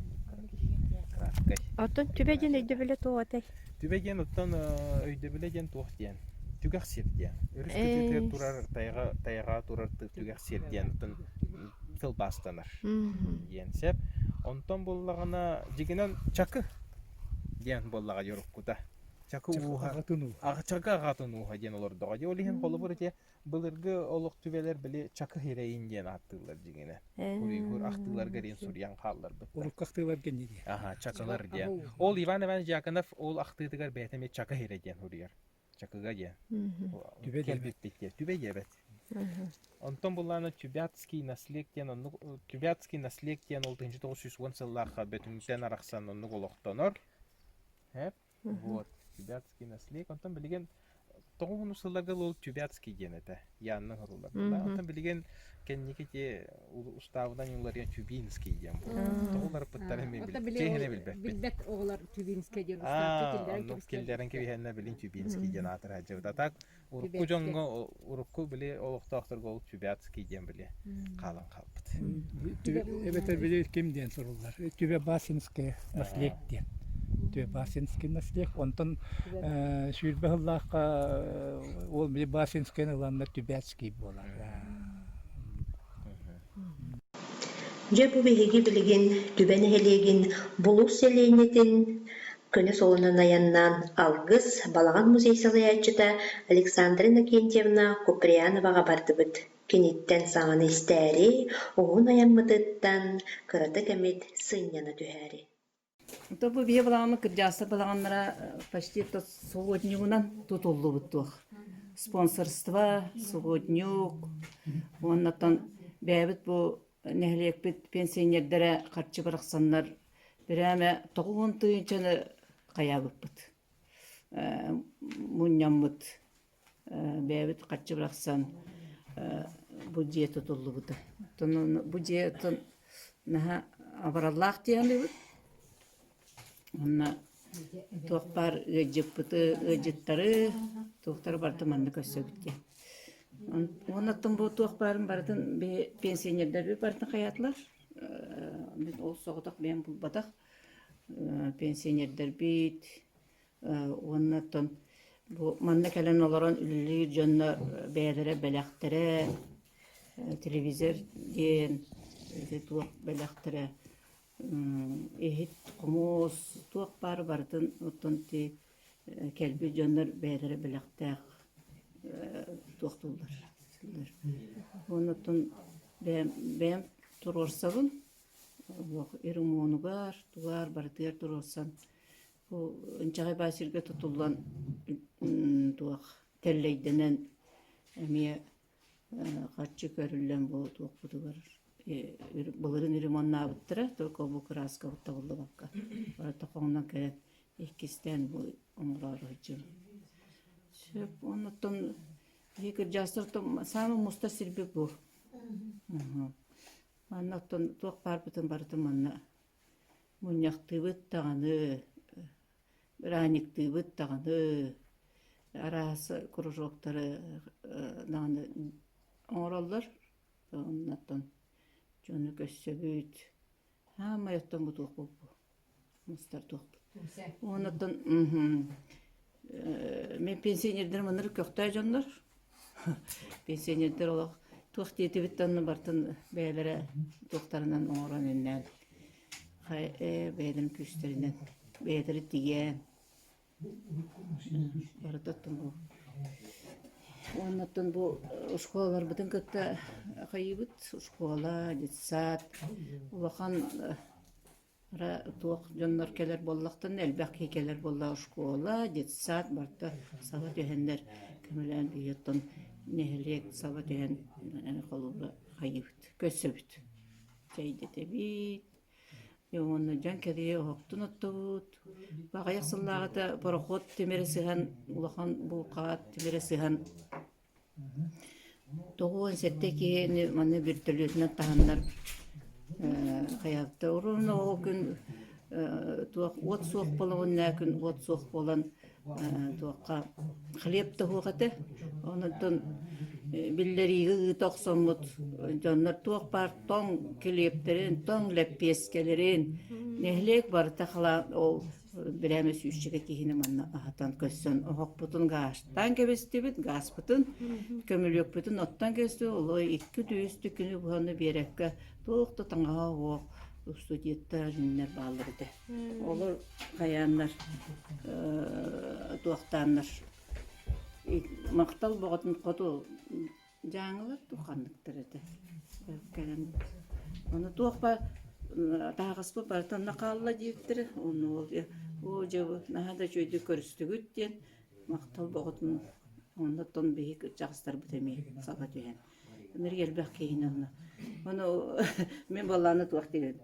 краткай. Оттон түбэ диэн өйдөбүлэ туох этэй? Түбэ диэн оттон өйдөбүлэ диэн туох диэн? Түгэх сир диэн. Өрүс кытыытыгар турар тайҕа тайҕа турар түгэх сир диэн оттон тылбаастанар диэн сөп. Онтон буллаҕына дьигинэн чакы диэн буоллаҕа дьоруккута. Чакы ууһа. Чакы аҕатын ууһа диэн олордоҕо. Ол иһин холобур ити Былыргы олох түбэлэр били Чакы Хирэйин диэн ааттыыллар дьиҥинэ. Уйгур ахтыыларга диэн суруйан хаалларбыттар. Урукку ахтыыларга инньэ диэн. Аха, Чакылар диэн. Ол Иван Иванович Дьяконов ол ахтыытыгар бэйэтэ эмиэ Чакы Хирэ диэн суруйар. Чакыга диэн. Түбэ Кэлбиппит диэн. Түбэ диэбэт. Онтон буллаана Тюбятский наслег диэн оннук Тюбятский наслег диэн ол 1910 сыллаахха Бөтүҥтэн арахсан оннук олохтонор. Хэп. Вот, Тюбятский наслег. Онтон билигин тоҕуһуну сылларга ол Тюбятский диэн этэ. Янна суруллар. Онтон билигин кэнники те устаабынан уларыйан Тюбинский диэн буолар. Тоҕу уларыппыттарын мен чиэһинэ билбэппин. Билбэт оҕолор Тюбинский диэн устаапчы киллэрэн Оннук киллэрэн кэбиһэннэ билин Тюбинский диэн аатыра сылдьыбыт. А так Урукку дьоҥҥо урукку били олохтоохторго ол Тюбятский диэн били хаалан хаалбыт. Эбэтэр били ким диэн суруллар. Түбэ Басинская наслег диэн. Түбэ Басинский наслег. Онтон сүүрбэ сыллаахха ол били Басинскайны ыланнар Тюбятский буолар. Дьэ бу биһиги билигин Түбэ нэһилиэгин Булуус сэлиэнньэтин көнө суолунан айаннаан Алгыс балаҕан музей салайааччыта Александра Иннокентьевна Куприяноваҕа бардыбыт. Киниттэн саҥаны истээри, уһун айаммытыттан кыратык эмит сынньана түһээри. То бу биһи балаҕаммыт кырдьаҕастар балаҕаннара почти субботнигунан тутуллубут туох. Спонсорство, субботник уоннаттан бэйэбит бу нэһилиэкпит пенсионердэрэ харчы бырахсаннар бирээмэ 90 тыһыынчаны хайаабыппыт. Мунньаммыт бэйэбит харчы бырахсан бу дьиэ тутуллубута. Оттон бу дьиэ оттон наһаа абыраллаах дии саныыбыт. Уонна туох баар ыалдьыппыты, ыалдьыттары, туохтары барыта манна көрсөбүт диэн. Уонна бу туох баарын барытын пенсионердэрбит барытын хайаатылар. Мин ол соҕотох бэйэм булбатах пенсионердэрбит уонна оттон бу манна кэлэн олорон үлэлиир дьоннор бэйэлэрэ бэлэхтэрэ телевизор диэн ити туох бэлэхтэрэ иһит хомуос туох баары барытын оттон ити кэлбит дьоннор бэйэлэрэ бэлэхтээх туохтууллар. Уонна оттон бэйэм бэйэм туруорсабын олох ремонугар тугар барытыгар туруорсан бу ынчаҕай баа сиргэ тутуллан туох тэллэйдэнэн эмиэ харчы көрүллэн бу туохпутугар былырыын ремоннаабыттара только бу кырааскабыт табыллыбакка барыта хоҥнон кэлэн иккистээн бу оҥороору сылдьабын. Сөп оннуттан биһи кырдьаҕастар саамай мустар сирбит бу. Манна оттон туох баарбытын барытын манна мунньахтыыбыт даҕаны, бырааһынньыктыыбыт даҕаны, араас кружоктары даҕаны оҥороллор. Оннуттан дьону көрсөбүт. Саамай оттон бу туох буолбу мустар туохпут. Оннуттан мен пенсионердэр маннары көхтөөх дьоннор. Пенсионердэр олох туох диэтибит да онно барытын бэйэлэрэ туохтарынан оҥорон иннээн бэйэлэрин күүстэринэн бэйэлэрэ тигэн барыта оттон бу уонна оттон бу оскуолаларбытын кытта хайыыбыт оскуола, детсад улахан туох дьоннор кэлэр буоллахтарына элбэх киһи кэлэр буолла оскуола, детсад барыта саба түһэннэр көмөлөөн биһи оттон нэһилиэк саба түһэн холобура хайыыбыт көрсөбүт чэйдэтэбит уонна дьон кэлиэ оһохтун оттубут аҕыйах сыллааҕыта пароход тимири сыһан улахан булкаат тимири сыһан 97 киһини маны вертолетунан таһаннар хайаабыта. Урун ол күн туох уот суох буолан күн уот суох буолан туохха хлеб да суох этэ. Онтон биллэриигэ ыыта охсоммут дьоннор туох баар тоҥ килиэптэрин, тоҥ лэппиэскэлэрин нэһилиэк барыта халаан ол Бирээмэ сүүсчэкэ киһини манна аһатан көрсөн оһохпутун гаастаан кэбистибит, гааспытын, көмүлүөкпүтүн оттон кэбистибит, олой икки үс күнү быһаны биэрэккэ туох да таҥаһа суох студенттар иннэр бааллар этэ. Олор хайааннар туохтааннар махтал боҕотун хоту Дьааҥылар дуу ханныктар этэ кэлэн ону туох ба таһаҕаспыт барыта онно хаалла диэбиттэрэ ону ол оо дьэ наһаа да үчүгэйдик көрүстүгүт диэн махтал боҕотун оннуттан биһиги кырдьаҕастарбыт эмиэ саба түһэн ынырык элбэх киһини онно ону мин буоллаҕына туох диэн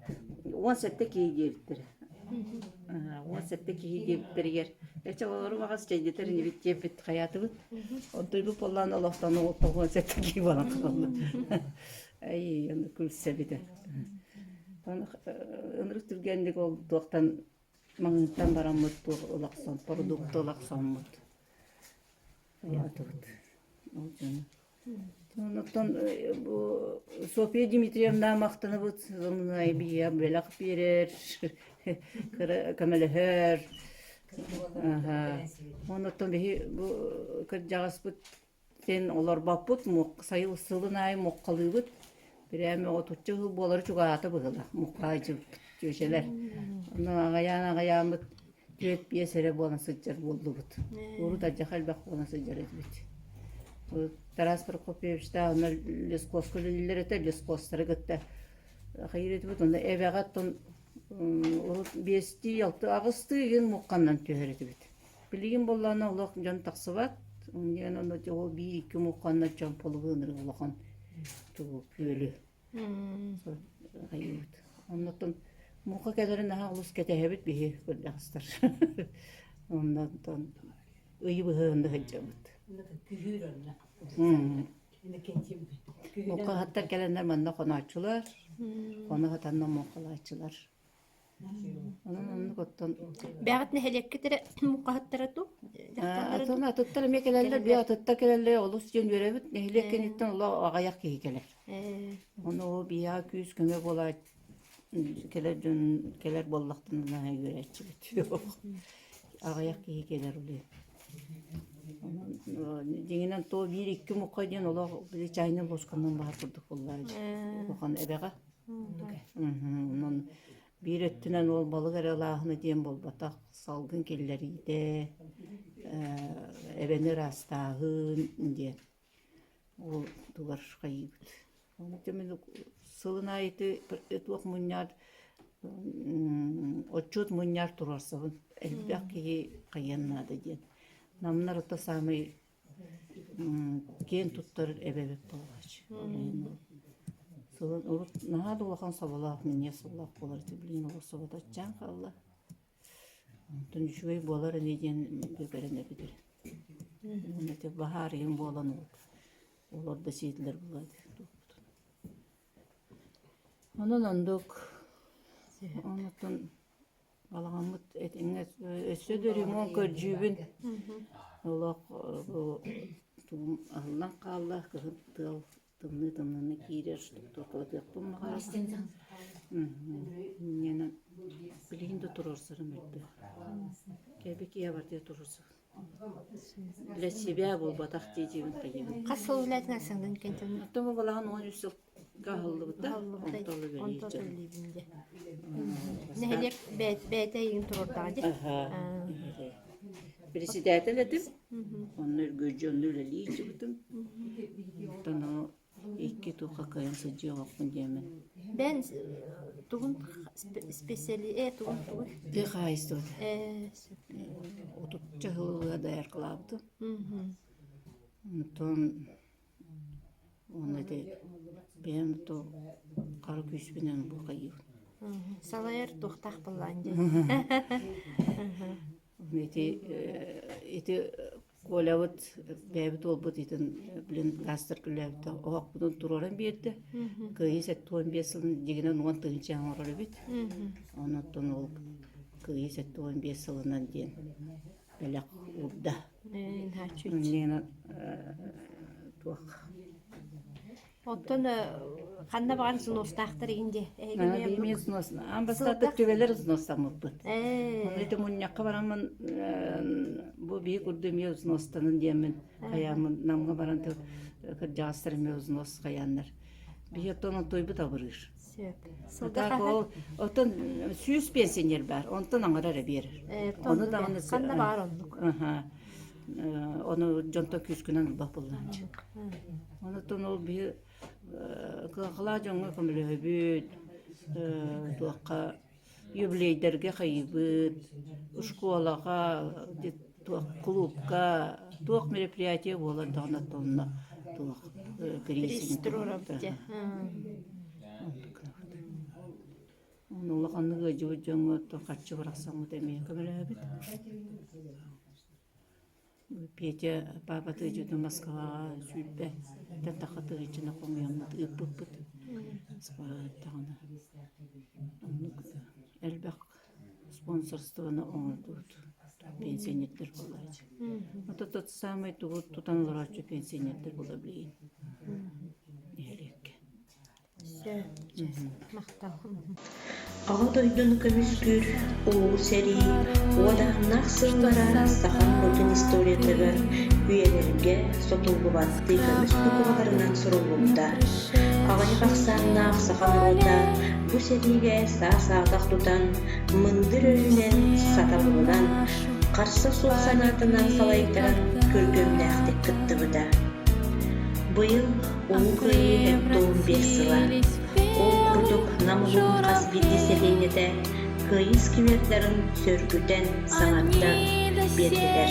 17 киһи диэбиттэрэ 17 киһи диэбиттэригэр эчэ олору баҕас чэйдэтэр инибит диэбит хайаатыбыт Онтуйбут буоллаан олохтон 97 киһи буолан хаалла. Ай, ону күлсэбитэ. Ынырык түргэнник ол туохтан маҥыыттан бараммыт туох ылахсан, продукт ылахсаммыт. Хайаатыбыт. Ол дьону. Онтон бу Софья Дмитриевна махтанабыт биһиэхэ бэлэх биэрэр, кыра көмөлөһөр. Онтон биһи бу кырдьаҕаспыт син олорбоппут, сайыл сылын аайы муоххалыыбыт. Бирээмэ отучча сыл буолара чугаһаата быһыылаах муоххаайдьыбыт чүөчэлэр. Онон аҕыйаан аҕыйааммыт түөрт биэс эрэ буолан сылдьар буоллубут. Урут алдьархай элбэх буолан сылдьар этибит. Тарас Прокопьевичтаах онно лесхозка үлэлииллэр этэ, лесхозтары кытта хайыыр этибит. Онно эбэҕэ оттон урут биэстии, алты, аҕыстыы игин муохханнан түһэр этибит. Билигин буоллаҕына олох дьон тахсыбат. Диэн онно ол биир-икки муохханнан чомполугу ынырык улахан тугу күөлү Хайыыбыт. Оннуттан муҥха кэлэрин наһаа олус кэтэһэбит биһи кырдьаҕастар. Оннуттан ыйы быһыында сылдьабыт. Күһүүр онно. Муҥхаһыттар кэлэннэр манна хонооччулар, хоно сытанна муҥхалааччылар. Онон оннук оттон Бэҕэт нэһилиэккит эрэ муҥхаһыттара дуу? Дьахталлара Атын дуу? атыттар эмиэ кэлэллэр, биэ Кэлэллэр. атыттар кэлэллэр олус диэн үөрэбит. Нэһилиэк Э, кэнниттэн олох аҕыйах киһи кэлэр. э, Ону биһиэхэ күүс-көмө буола кэлэр дьон кэлэр буоллахтарына наһаа үөрээччибит. Аҕыйах киһи кэлэр улей. Дьиҥинэн то биир-икки муха диэн олох били чайный ложканан баһар курдук буоллаа дии. э, Улахан эбэҕэ. Онон биир өттүнэн ол балык эрэ ылааһына диэн буолбатах, салгын киллэриитэ, эбэни ыраастааһын диэн ол тугар хайыыбыт. Ону мин сылын аайы туох мунньаар отчуот мунньаар туруорсабын. Элбэх киһи хайыан наада диэн. Намнар ото саамай киэн туттар эбэбит буолааччы. Сылын урут наһаа да улахан соболоох, минньиэс соболоох буолар этэ. Билигин олох собото аччаан хаалла. Онтон үчүгэй буолар ини диэн бүкэрэн эбит эрэ. Уонна ити баһаар иһин буолан олор да сиэтилэр буолаат туохпутун. Онон оннук онтон балаҕаммыт этэҥҥэ өссө да ремонт көрдүүбүн. Олох бу тугум аһыллан хаалла кыһын тыал тымныы тымныыны киирэр туохтатыахпын баҕарабын. Инньэнэн билигин да туруорсарым элбэх. Кэбикиэ барытыгар туруорсабын. Для себя буолбатах дии-диибин хайыыбын. Хас сыл үлээтин арсаҥнан кэнтэн Оттон бу балаҕан 13 сылга аһыллыбыта. Аһыллыбыта. Онтон үлэлиир Онтон дьон. үлэлиибин дьэ. Нэһилиэк бэйэтэ эйигин туруордаҕа дии. Аһа. Председатель этим. Онно үргүлдьү онно үлэлии сылдьыбытым. Онтон икки туохха кыайан сылдьыаҕаппын диэммин. Бэйэн тугун специали тугун тугуй? Тыа хаһаайыстыбата. Э Отучча сыл дояркалаабытым. Онтон уонна ити бэйэм то хара күүспүнэн бу хайыыбын. Салайар туохтаах буоллаҕын дии. Ити ити Колябыт бэйэбит уолбут итин блин гастар күлээбитэ оһохпутун туруоран биэрдэ. Кыайыы 75 сылын дьигинэн 10 тыһыынча оҥорор эбит. Онон ол Кыайыы 75 сылынан диэн бэлэх уурда. Иннинэ туох Оттон ханна баҕар взностаахтар игин дии. Эһиги Эмиэ взнос. Аан бастаатык түбэлэр взностаммыппыт. Ону ити мунньахха бараммын бу биһи курдук эмиэ взностанын диэммин хайааммын Намҥа баран кырдьаҕастар эмиэ взнос хайааннар. Биһи оттон онтуйбут абырыыр. Сөп. Так ол оттон 100 пенсионер бар, онтон аҥара эрэ биэрэр. Ону даҕаны Ханна баар оннук. Ону дьонтон күүскүнэн ылбат буоллаанчы. Онтон ол биһи кыахалаах дьоҥҥо көмөлөһөбүт, туохха юбилейдэргэ хайыыбыт, школаҕа, туох кулуупка туох мероприятие буолар даҕаны онно туох Приз туруорабыт дьэ. Ону улаханнык ыалдьыбыт дьоҥҥо харчы бырахсаммыт эмиэ көмөлөһөбүт. Петя папа тыдьытын Москваҕа 20 тахха тыһыынчаны хомуйаммыт ыыппыппыт. Москваҕа Оннук элбэх спонсорствоны оҥордубут пенсионердар буолааччы. Вот тот самый тугу тутан олорооччу пенсионердар буола билигин нэһилиэккэ. Аҕа дойдуну көмүскүүр Улуу сэрии уодаһыннаах сыллара саха норуотун историятыгар үйэлэргэ сотуллубаттыы көмүс букубаларынан суруллубута. Аҕыйах ахсааннаах саха норуота бу сэриигэ саа-саатах тутан, мындыр өйүнэн, сатабылынан, харса суох санаатынан салайтаран күргүөмнээхтик кыттыбыта. Быйыл Улуу Кыайыы 75 сыла. Ол курдук Нам улууһун хас биирдии сэлиэнньэтэ Кыайыы сквердарын сөргүтэн, саҥардан биэрдилэр.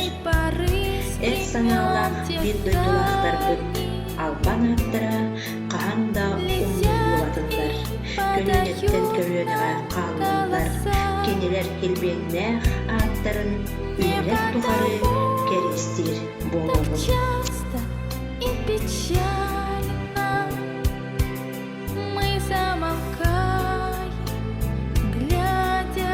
Эр санаалаах биир дойдулаахтарбыт албан ааттара хаһан да умнуллубатыннар, көлүөнэттэн көлүөнэҕэ хааллыннар, кинилэр килбиэннээх ааттарын үйэлэр тухары кэриэстиир буолуоҕун. И печально мы замолкаем, глядя.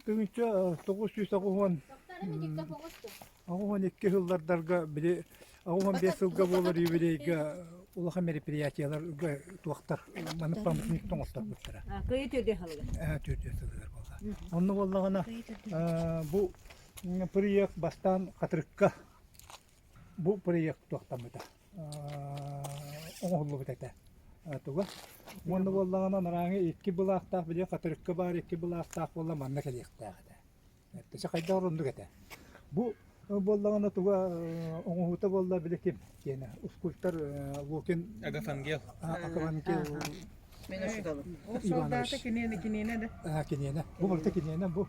1982 сыллардарга били 85 сылга буолар юбилейга улахан мероприятиеларга туохтар маннык памятник оҥотторбуттара. Кыйы төрдө сылыгар. Төрдө сылыгар буолла. Онно буоллаҕына бу проект бастаан Хатырыкка бу проект туохтаммыта оҥоһуллубут этэ. Туга? Уонна буоллаҕына нарааҥы икки былаахтаах били Хатырыкка баар икки былаахтаах буолла манна кэлиэхтээх этэ. Эппэчэ хайдах оннук этэ. Бу буоллаҕына туга оҥоһуута буолла били ким диэнэ скульптор Лукин Агафангел. Агафангел Мен учуталым. Ол солдата киниэнэ киниэнэ да. Киниэнэ. Бу барыта киниэнэ бу.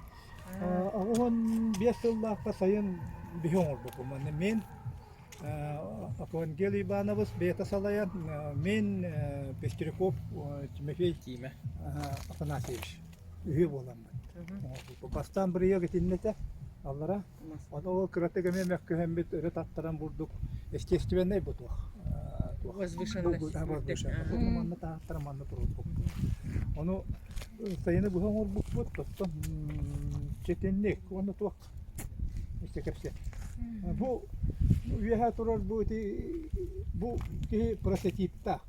85 сыллаахха сайын биһи оҥорбуппум. Манна мен Агафангел Иванович бэйэтэ салайан мен Пестряков Тимофей Тиимэ. Афанасьевич үһүө буоламмыт. Бастаан бырайыак итиннэ этэ, аллара. Ону ол кыратык эмиэ мөккүһэммит өрө таттаран бурдук естественнэй бу туох. Возвышенность. Возвышенность. Манна таһаттара манна турбуппут. Ону сайыны быһа оҥорбуппут, оттон чэтинник уонна туох истэ кэпсиэ. Бу үөһэ турар бу ити бу киһи прототиптаах.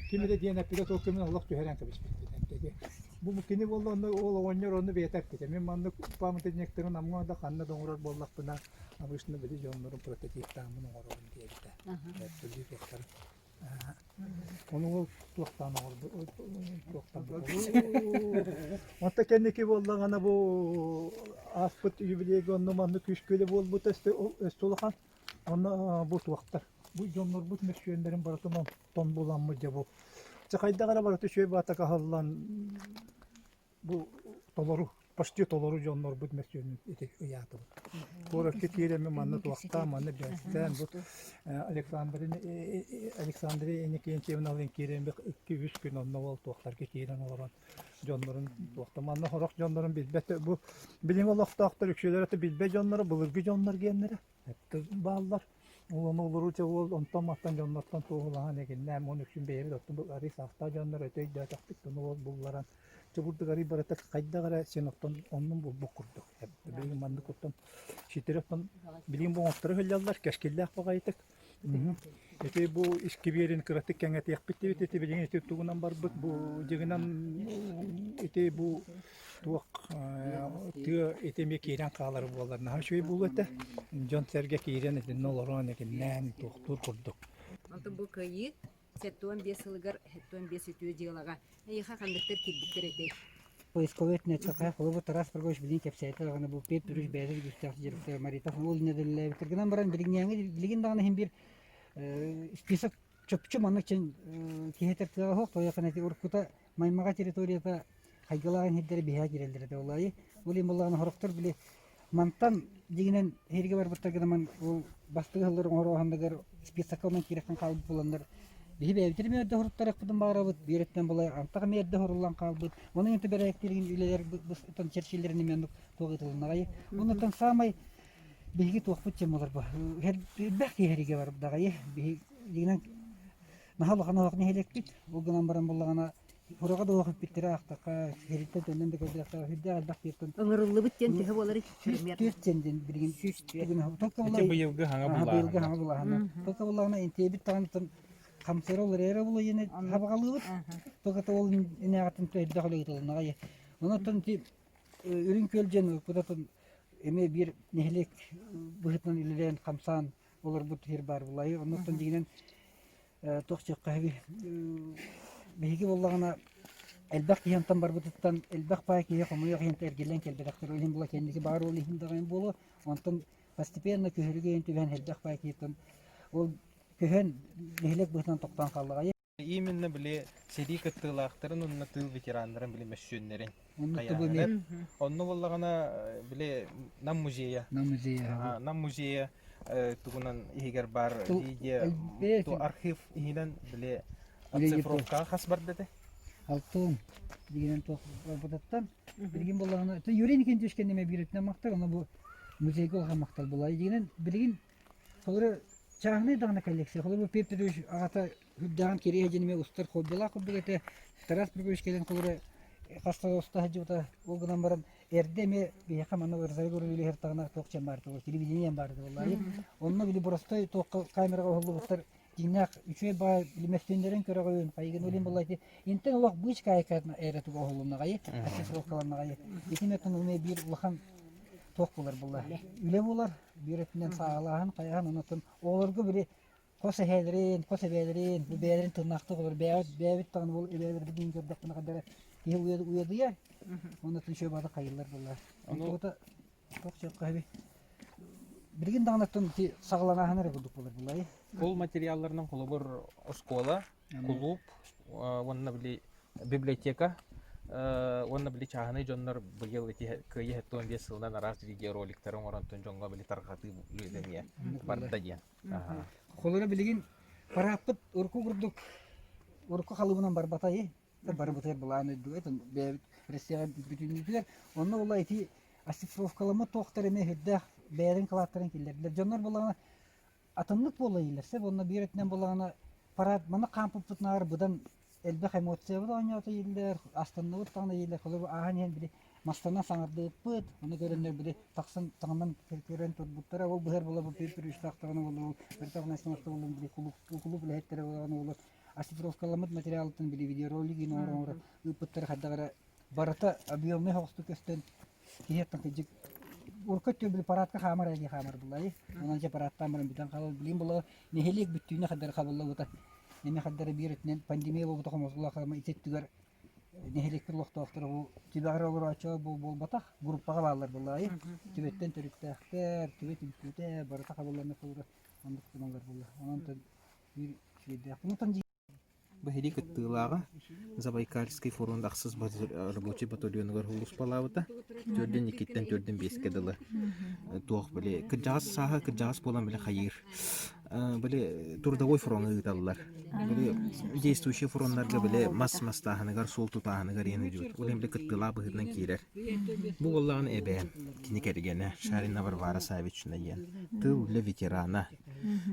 Ким эрэ диэн эппитэ сол кэмин олох түһэрэн кэбиспиттэр. Бу кини буолла онно ол оҕонньор онно бэйэтэ эппитэ. Мин маннык памятниктарын Намҥа да ханна да оҥорор буоллахпына, обычно били дьоннорум прототиптааммын оҥоробун диэбитэ. Бүлүү туохтарын. Ону ол туохтаан оҥорбут туохтан Онто кэнники буоллаҕына бу ааспыт юбилейга онно маннык күүскүлэ буолбута өссө улахан. Онно бу туохтар. Бу дьоннорбут мөссүөннэрин барытын онтон буламмыт дьэ бу. Дьэ хайдах эрэ барыта үчүгэй баатак аһыллан бу толору почти толору дьоннорбут мөссүөнүн ити ыйаатыбыт. Куоракка киирэммин манна туохтаан, манна бэстээн бу Александр Александра Иннокентьевналыын киирэн икки-үс күн онно ол туохтарга киирэн олорон дьоннорун туохта манна сорох дьоннорун билбэт бу билиҥ олохтоохтор үксүлэрэ билбэт дьонноро былыргы дьоннор гиэннэрэ бааллар. Ол ону олоруу дьэ уол онтон-мантан дьоннортон туоһулаһан эгиннээн уон үксүн бэйэбит оттон бу арыы саастаах дьоннор өтө өйдөөтөхпүт ону уол булларан дьэ курдук арыы барыта хайдах эрэ син оттон оннун булбут курдук. Билигин маннык оттон ситэри оттон билигин бу оҥотторо сылдьаллар кэскиллээх баҕайытык. Ити бу искибиэрин кыратык кэҥэтиэхпит диэбит ити билигин ити тугунан барбыт бу дьиҥинэн ити бу туох тыа ити эмиэ киирэн хаалар буоллар наһаа үчүгэй буолуо этэ. Дьон-сэргэ киирэн итиннэ олорон итиннээн туохтуур курдук. Онтон бу кыайыы 75 сылыгар 75 үтүө дьыалаҕа эйиэхэ ханныктар киирбиттэр этэй? Поисковой этнэччэхэ холобур Тарас Прокопьевич билигин кэпсээтэ даҕаны бу Петр Петрович бэйэтэ үгүстээх дьарыктаах Марита ол иннэ гынан баран билигинээҥи билигин даҕаны иһин биир список чопчу маннык чэн киһи этэр кыаҕа суох тойоххун эти уруккута Маймаҕа территорията хайгылааҕын иһирдэрэ биһээ киирэллэр этэ ол аайы ол иһин буоллаҕына сорохтор били мантан дьиҥинэн эһиги барбыттаргына ман ол бастакы сыллар оҥорооһуннарыгар спецакка онон киирэхтэн хаалбыт буоланнар биһи бэйэбитин эмиэ эрдэ хоруттарыахпытын баҕарабыт биир өттүнэн буолай антах эмиэ эрдэ хоруллан хаалбыт онон интэ бэрээктиирин үлэлэр быстан чэрчилэрин эмиэ оннук туох ыытылыннаҕай оннуттан саамай биһиги туохпут чем болар бу элбэх киһи эригэ бардаҕай биһи дьиҥинэн наһаа улахан оһох нэһилиэкпит ол гынан баран буоллаҕына Хураҕа да оһох иппиттэрэ аахтахха, сириттэн төннөн да көрдөххө, сүрдээх элбэх тиэртэн. Ыҥырыллыбыт диэн төһө буоларый? 104 диэн диэн билигин 104. Только Ити быйылгы хаҥа Аха, быйылгы хаҥа булааһына. булааһына. Только буллаҕына интиэбит даҕаны хамсыра ол эрэ булайыны хабаҕалыыбыт. Только ол инээҕиттэн элбэх үлэ ыытылыннаҕай. Онон ити Үрүҥ Күөл диэн кудатын эмиэ биир нэһилиэк быһыытынан үлэлээн хамсаан олорбут сир баар булайы. Оннуттан дьиҥинэн туох диэххэ биһиги буоллаҕына элбэх киһи онтон барбытыттан элбэх баай киһи хомойуох иһин эргиллэн кэлбэтэхтэр ол иһин була кэнники баар ол иһин даҕаны буолуо онтон постепенно көһөрүгэ иһин түбэһэн элбэх баай киһиттэн ол көһөн нэһилиэк быһыытынан тохтоон хааллаҕай Именно били сэрии кыттыылаахтарын уонна тыыл ветераннарын били мөссүөннэрин хайааһынар. Онно буоллаҕына били Нам музейа. Нам музейа. Нам музейа тугунан иһигэр баар видео архив иһинэн били оцифровкаҕа хас барда этэ? Алтын дигинен туох барбытыттан билигин буоллаҕына Юрий Никитич кэнниме биирэтинэн махтал онно бу музейга улахан махтал буолла дигинен билигин Холобура, чааһынай даҕаны коллекция. Холобура, Петр Петрович аҕата үрдээҕин кириэһэ дьин эмиэ устар хоббилаах курдук этэ. Тарас Петрович кэлэн холобура хаста да уста сылдьыбыта. Ол гынан баран. Эрдэ эмиэ биһиэхэ манна Ырзайга үлэлиһэр таҕына туох чэм баар буолла, телевидение баар буолла. Онно били боростой туохха камераҕа уһуллубуттар дьиҥнээх үчүгэй баҕайы били мөссүөннэрин көрөҕүн, хайыгын олин буолла ити интэн олох быычка айка эрэ туга уһулуннаҕайы, оцифровкаланнаҕайы. Ити мэтон эмиэ биир улахан туох буолар буолла. Үлэ буолар, биир өттүнэн сааһылааһын, хайаһын, онон оҕолорго били хос эһээлэрин, хос эбээлэрин, бу бэйэлэрин тылнаахтык олор бэйэбит бэйэбит даҕаны ол эбээлэрбитин көрдөхпүнэ хайдах эрэ киһи уйадыйар уонна тынчыа баата хайыллар буолла. Онтугута туох дьиэххэ эби билигин даҕаны оттон ити саҕаланааһын эрэ курдук буолар буоллай. Ол материалларынан холобур оскуола, кулууп уонна били библиотека уонна били чааһынай дьоннор быйыл ити кыайыы 75 сылынан араас видеороликтары оҥорон дьоҥҥо били тарҕатыы үлэ барда диэн. Холоро билигин парааппыт урукку курдук урукку халыбынан барбатай барыбытыгар былаан үрдүгэ бэйэбит Россияҕа бүтүннүүтүгэр онно була ити оцифровкаламмыт туохтар эмиэ сүрдээх бэйэлэрин кылааттарын киллэрдилэр. Дьоннор буоллаҕына атыннык буола иһиллэр сөп уонна биир өттүнэн буоллаҕына парад маны хаампыппытынааҕар быдан элбэх эмоциябыт оонньоото иһиллэр, астынныбыт даҕаны иһиллэр. Холобур ааһан иһэн били мастанан саҥардыбыппыт, ону көрөннөр били тахсан таҥнан көрөн турбуттара, ол быһар буола бу пүрүстээх даҕаны буолла, ол бэртэх буоллун били кулууп кулууп үлэһиттэрэ буоллаҕына буолла оцифровкаламмыт материалыттан били видеоролик оҥоро оҥоро ыыппыттара хайдах эрэ барыта объемнай соҕустук көстөн киһиэхтэн кырдьык урукку өттүгэр били парадка хаамар эрэ хаамар буллай онон дьэ парадтаан баран бүтэн хаалар билигин була нэһилиэк бүттүүнэ хаддары хабыллыбыта эмиэ хаддары биир өттүнэн пандемия буолбута хомолтолоох ити өттүгэр нэһилиэкпит олохтоохторо бу түбэҕэр олорооччулар буолбатах группаҕа бааллар буллаайы түбэттэн төрүттээхтэр түбэ түмсүүтэ барыта хабылланна холура оннук гыналлар буолла онон биир үчүгэйдээх онтон Бу сэрии кыттыылааҕа Забайкальский фронт ахсыс рабочай батальонугар сулууспалаабыта. Төрдүн иккиттэн төрдүн биэскэ дылы туох били кырдьаҕас сааһа кырдьаҕас буолан били хайыыр били трудовой фроҥҥа ыыталлар. Били действующий фроннарга били мас мастааһыныгар, суол тутааһыныгар иэн идет. Ол били кыттыылаах быһыытынан киирэр. Бу буоллаҕына эбээм, кини кэргэнэ Шарина Варвара Савична диэн тыл үлэ ветерана.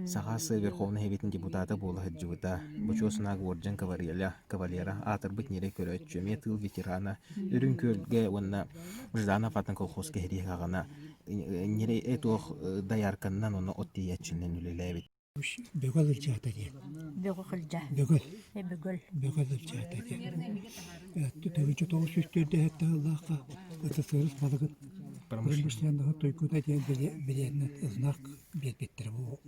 Саха СССР Верховнай Сэбиэтин депутата буола сылдьыбыта. Бочуот Санааг уордьан кавалера, кавалера, аатырбыт ньирэй көрөөччү, эмиэ тыыл ветерана, Үрүҥ Күөлгэ уонна Жданов аатын колхозка иһириэх аҕана ньирэй туох доярканнан уонна от тиэйээччинэн үлэлээбит. Бөгөл ылдьаата диэн. Бөҕө кылдьа. Бөгөл. Бөгөл. Бөгөл ылдьаата диэн. Төгүччү 904 сыллаахха СССР балыгын промышленноһын туйгуна диэн билиэннэн знак биэрбиттэрэ бу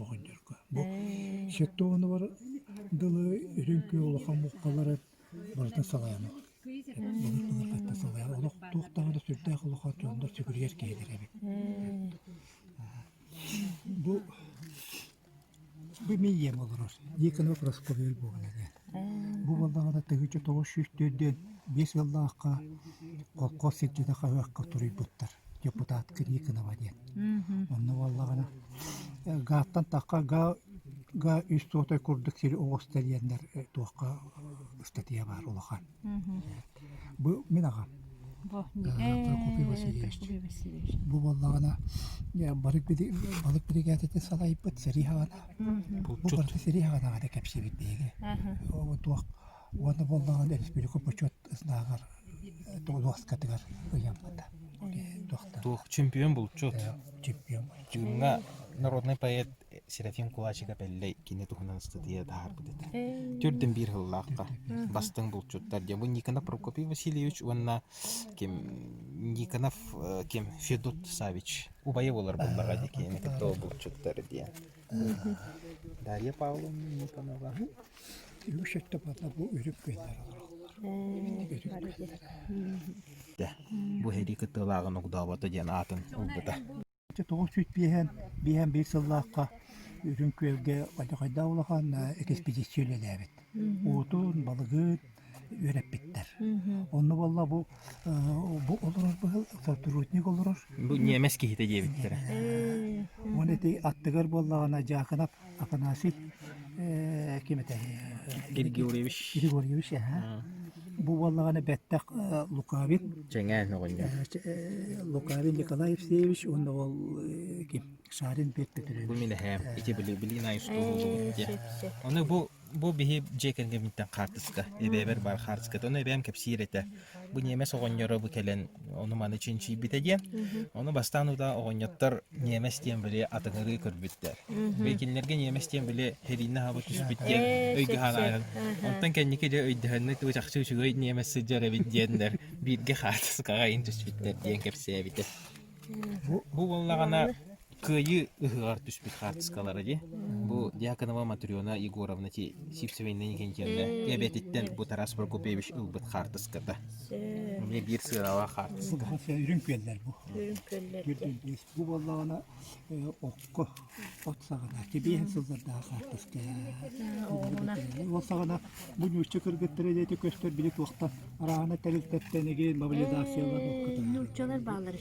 оҕонньорго. Бу Сеттоонугар дылы Үрүҥ Күөл улахан муҥхалары барытын салайан былыр-былыргыттан салайан олох туох даҕаны сүрдээх улахан дьоннор сүгүрүйэр киһилэрэ эбит. Бу Бу мин ийэм олорор. Никонов Прасковья Львовна диэн. Бу буоллаҕына 1945 сыллаахха колхоз сирдьитэ хаһыакка туруйбуттар депутатка Никонова диэн. Онно буоллаҕына гааттан тахха гаа гаа үс суотай курдук сири оҕуста диэннэр туохха ыстатыйа баар улахан. Бу мин аҕам. Прокопий Васильевич. Бу буоллаҕына балык балык биригээдэтин салайбыт сэрии хаҕана. Бу барыта сэрии хаҕанаҕа кэпсиибит биһиги. Туох уонна буоллаҕына республика бочуот знагар дуоскатыгар ыйаммыта. Туох чемпион булчут. Чемпион. Кыымҥа народный поэт Серафим Кулачиков Эллэй кини туһунан ыстатыйа таһаарбыт этэ. Төрдүн биир сыллаахха бастыҥ булчуттар диэн. Бу Никонов Прокопий Васильевич уонна ким Никонов ким Федот Савич убайа буолар буоллаҕа дии кинини кытта ол булчуттар диэн. Дарья Павловна Никонова. Үгүс өттө буолла бу үрүк күөллэр олороллор. Үрүк күөллэр. Бу сэрии кыттыылааҕын огдообото диэн аатын ылбыта. 951 сыллаахха Үрүҥ Күөлгэ алдьархайдаах улахан экспедиция үлэлээбит. Уутун, балыгын үөрэппиттэр. Онно буолла бу бу олорор быһыл сотрудник олорор. Бу ньиэмэс киһитэ диэбиттэрэ. Уонна ити аттыгар буоллаҕына Дьаакынап Афанасий ким этэй? Григорьевич. Григорьевич, аһа. Бу буоллаҕына бэттэх Лукавин. Чэҥээн оҕонньор. Лукавин Николай Евсеевич уонна ол ким? Шарин Петр Петрович. Бу мин эһээм. Ити били билин айыстуу диye. Оны бу Бу биһи дьиэ кэргэммиттэн хаартыска, эбээбэр баар хаартыската. Ону эбээм кэпсиир этэ. Бу ньиэмэс оҕонньоро бу кэлэн ону-маны чинчийбитэ диэн. Ону бастаан утаа оҕонньоттор ньиэмэс диэн били атыҥырыы көрбүттэр. Били кинилэргэ ньиэмэс диэн били сэрииннэ аһабыт түспүт диэн өйгө хаалаан. Онтон кэнники дьэ өйдөһөннө туу чахчы үчүгэй ньиэмэс сылдьар эбит диэннэр бииргэ хаартыскаҕа ин түспүттэр диэн кэпсээбитэ. Бу буоллаҕына Кыайыы ыһыаҕар түспүт хаартыскалара дии. Бу Дьяконова Матрена Егоровна Сивцева Иннокентьевна эбэтиттэн бу Тарас Прокопьевич ылбыт хаартыската. Эмиэ биир сыаналаах хаартыска. Үрүҥ күөллэр бу. Үрүҥ күөллэр. Бу буоллаҕына окко от саҕана кибиэһин сыллардаах хаартыска. Ол саҕана бу нуучча кыргыттара диэти көстөр били туохтан арааһына тэрилтэттэн игин мобилизациялар Нууччалар бааллар.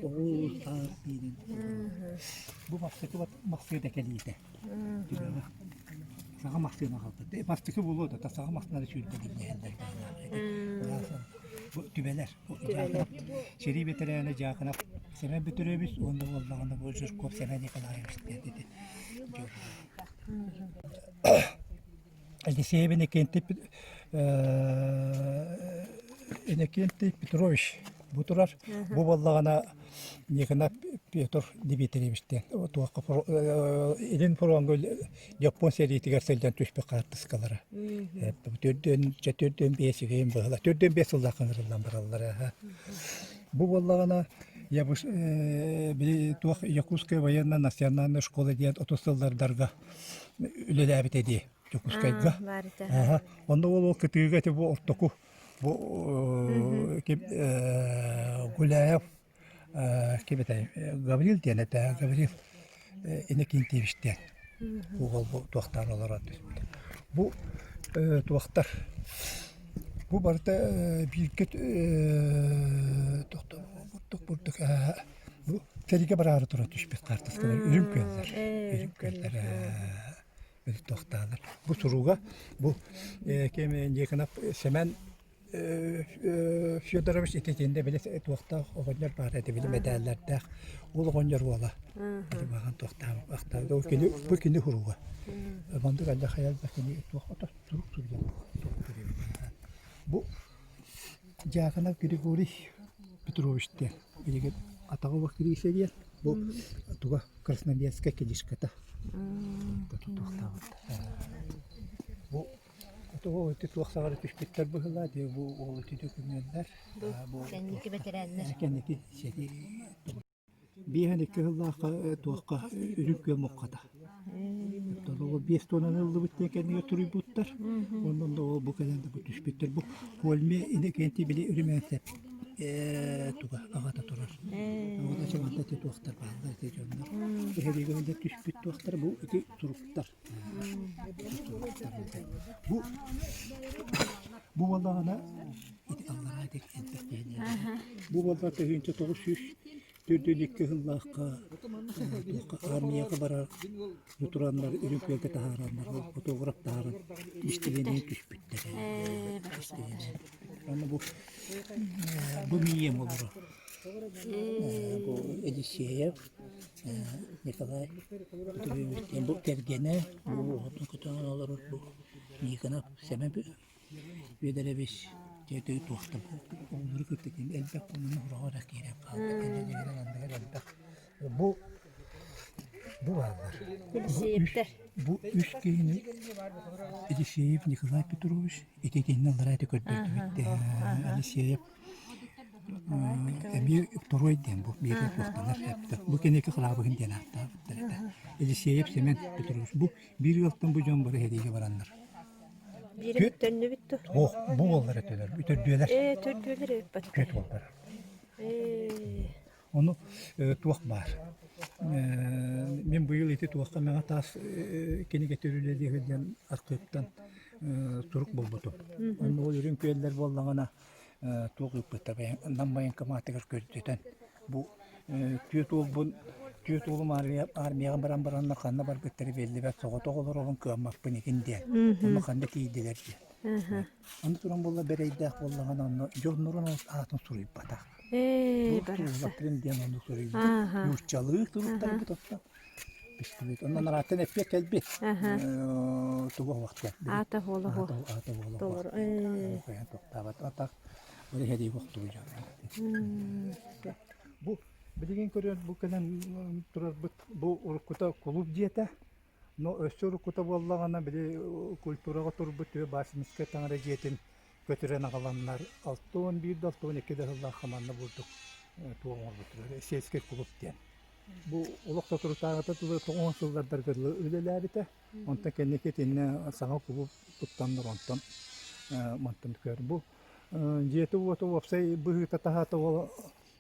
Оҕус таас диирин. Бу бастакы массыына кэлиитэ. Саҥа массыына хаалбыт. Бастакы буолуо да, саҥа массыынаны сүүрдэн иһэллэр Бу түбэлэр. Сэрии бэтэрээнэ Дьаакынап Сэмэн Бөтүрүөбүс уонна буоллаҕына бу Жирков Сэмэн Николаевич диэн ити. Алексеев Иннокентий Иннокентий Петрович бу турар. Бу буоллаҕына Никонов Петр Дмитриевич диэн туохха Илин фроҥҥа Дьоппуон сэриитигэр сылдьан түспүт хаартыскалара. Төрдүөн төрдүөн биэс үһүн быһыла. Төрдүөн биэс сыллаах ыҥырыллан бараллара. Бу буоллаҕына били туох Якутская военно-национальная школа диэн отут сыллардарга үлэлээбитэ дии Дьокуускайга. Аха. Онно ол кытыыга ити бу ортоку бу ким Гуляев ким этэй Гаврил диэн этэ Гаврил Иннокентьевич диэн уол бу туохтаан олорон түспүт. Бу туохтар бу барыта бииргэ бурдук бурдук Бу сэриигэ бараары туран түспүт хаартыскалар үрүҥ күөллэр. Үрүҥ күөллэр туохтаалар. Бу суруга бу ким Никонов Сэмэн Федорович ититинде били туохтаах оҕонньор баар этэ били мэдээллэрдээх ол оҕонньор уола маҕан туохтаах ахтаабыт кини бу кини суруга мандык алла хайалба кини туох ото сурук суруйан бу Дьяконов Григорий Петрович диэн билигин атаҕа кириисэ диэн бу туга Красноярскай книжката бу тугу ити туох саҕара түспүттэр быһыылаах дии бу ол ити дөкүмүөннэр бу Кэнники бэтэрээннэр. кэнники сэрии 52 сыллаахха туохха үрүҥ күөл муххата. Оттон ол биэс туонаны ыллыбыт диэн кэннигэр туруйбуттар. Онон да ол бу кэлэн да бу түспүттэр. Бу Кольме Иннокентий били Үрүмээнсэп ээ туга аҕата турар. Аҕата чаҕанта ити туохтар бааллар ити дьоннор. Эһэлигэ да түспүт туохтар бу ити туруктар. Бу бу буоллаҕына ити аллараа ити элбэх киһини Бу буолла 1900 402 сыллаахха туохха армияҕа барар тураннар үрүҥ күөлгэ таһаараннар ол фотограф таһааран истибиэннии түспүттэр. Аны бу бу мием олоро. Бу Елисеев Николай Петрович диэн бу кэргэнэ бу оҕотун көтөҕөн олорор бу Никонов Сэмэн Үөдэрэбис дьиэтэ туохта оҕолору кытта кини элбэх хонуну ураҕа эрэ киирэн хаалбыт кэннилэригэр анныгар элбэх бу бу бааллар Елисеевтэр бу үс киһини Елисеев Николай Петрович ити итиннэ аллараа ити көрдөрдүбүт Елисеев эмиэ второй диэн бу бииргэ туохтанар бу кэнники кылаабыһын диэн ааттаабыттар этэ Елисеев Семен Петрович бу биир ыалтан бу дьон бары сэриигэ бараннар Биири төннүбүт дуо? Ох, бу уоллар этилэр, үтөрдүөлэр. Ээ, төрдүөлэр эбит баттар. Түөрт уоллар. Ээ. Ону туох баар. Мин быйыл ити туохха мэҥэ таас кинигэтэ үлэлиэхэ диэн архыыптан сурук булбутум. Онно ол үрүҥ күөллэр буоллаҕына туох ыыппыттар Нам военкоматыгар көрдөтөн бу түөрт уолбун түөрт уолум армияҕа баран бараннар ханна барбыттара биллибэт соҕотох олоробун кыаммаппын игин диэн онно ханна тиийдилэр диэн аны туран буолла бэрэйдээх буоллаҕына онно дьоннорун аатын суруйбатах Ээ, барахсан. диэн ону суруйбут нууччалыы суруктарбыт оттон. Түстүбүт. Онон арааттан эппиэт кэлбит. Тугу оһуохтуо. Аата буола оһуох. Аата буола Толору. Тохтаабат. Атах бу иһэрии охтуу дьон. Бу билигин көрөр бу кэлэн турарбыт бу уруккута кулууп дьиэтэ. Но өссө уруккута буоллаҕына били культураҕа турбут түө Басмискай таҥара дьиэтин көтүрэн аҕаланнар 61 да 62 да сыллаахха манна бурдук туох оҥорбуттар сельский клуб диэн. Бу олох соторутааҕыта дылы тоҕуһун сыллардарга дылы үлэлээбитэ. Онтон кэнники итиннэ саҥа кулууп туттаннар онтон мантан көр. Бу дьиэтэ-уота уопсай быһыыта-таһаата ол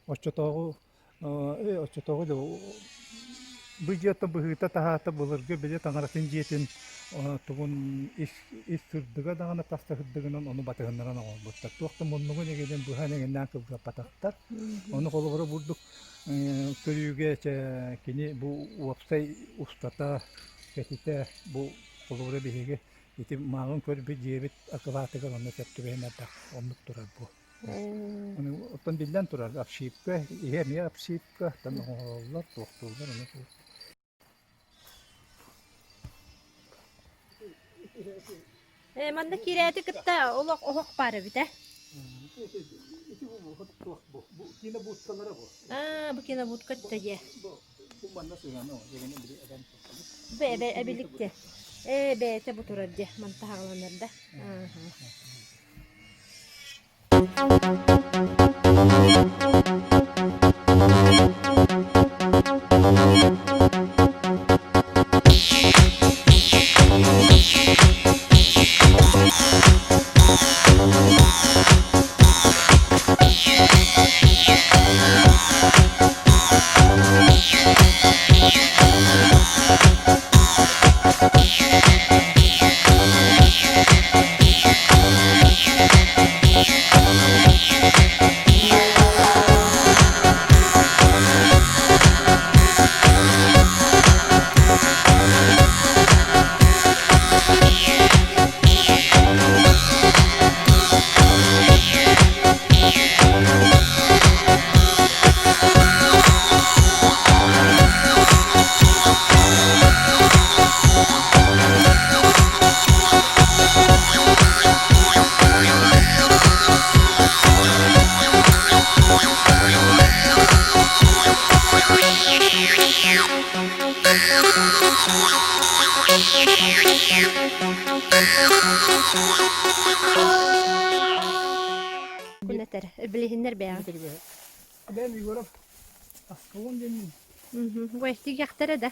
оччотооҕу Ээ, оччотооҕу да бу дьиэттэн быһыыта-таһаата былыргы били таҥаратын дьиэтин тугун ис ис сырдыга даҕаны тас да сырдыгынан ону батыһыннаран оҥорбуттар. Туох да муннугун эҥинин быһан эҥиннээн кылгаппатахтар. Ону холобура бурдук көрүүгэ чэ кини бу уопсай устата кэтитэ бу холобура биһиги ити мааҕын көрбүт дьиэбит акылаатыгар онно сөп түбэһэн эрдэх оннук турар бу. Оттон биллэн турар, обшивка, иһэ эмиэ обшивка, оттон оҥоһоллор, туохтууллар, ону Э, манна киирээти кытта олох оһох баар эбит ээ. Ити бу туох бу? Бу кинобудкалара бу. Аа, бу кинобудка дьэ. Бу бу манна сыһыана о, дьэгини били эбэн туттабыт. Бу эбэ эбиликте. Ээ, бэйэтэ бу турар дьэ, манта хаҕаланар да. Ааха. Күн этэр, билиһиннэр бэйэҕин. Бэйэм Егоров Аскалон диэммин. Ой, тигиэхтэрэ да.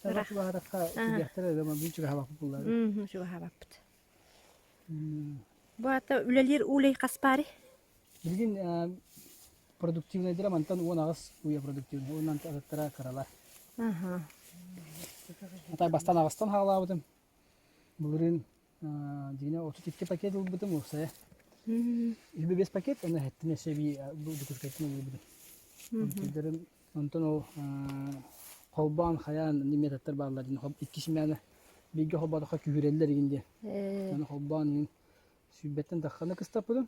Саҥа чугаһаатахха тигиэхтэрэ да, мин чугаһаабаппыт буллар. Чугаһаабаппыт. Бу аата үлэлиир улей хаспари? Билигин продуктивнайдара мантан 18 уйа продуктивнай, уонна атыттара кыралар. Атай бастан аҕыстан хаалаабытым. Былырыын дьиҥэ 32 пакет ылбытым уопсайа. 25 пакет, онно эһэттин өссө эбии Дьокуускайтан ылбытым. Онтуларым онтон ол холбоон хайаан методтар бааллар диэн икки симээнэ бииргэ холбоотоххо күүһүрэллэр игин диэн. Ону холбоон игин сүүрбэттэн таххана кыстаппытым.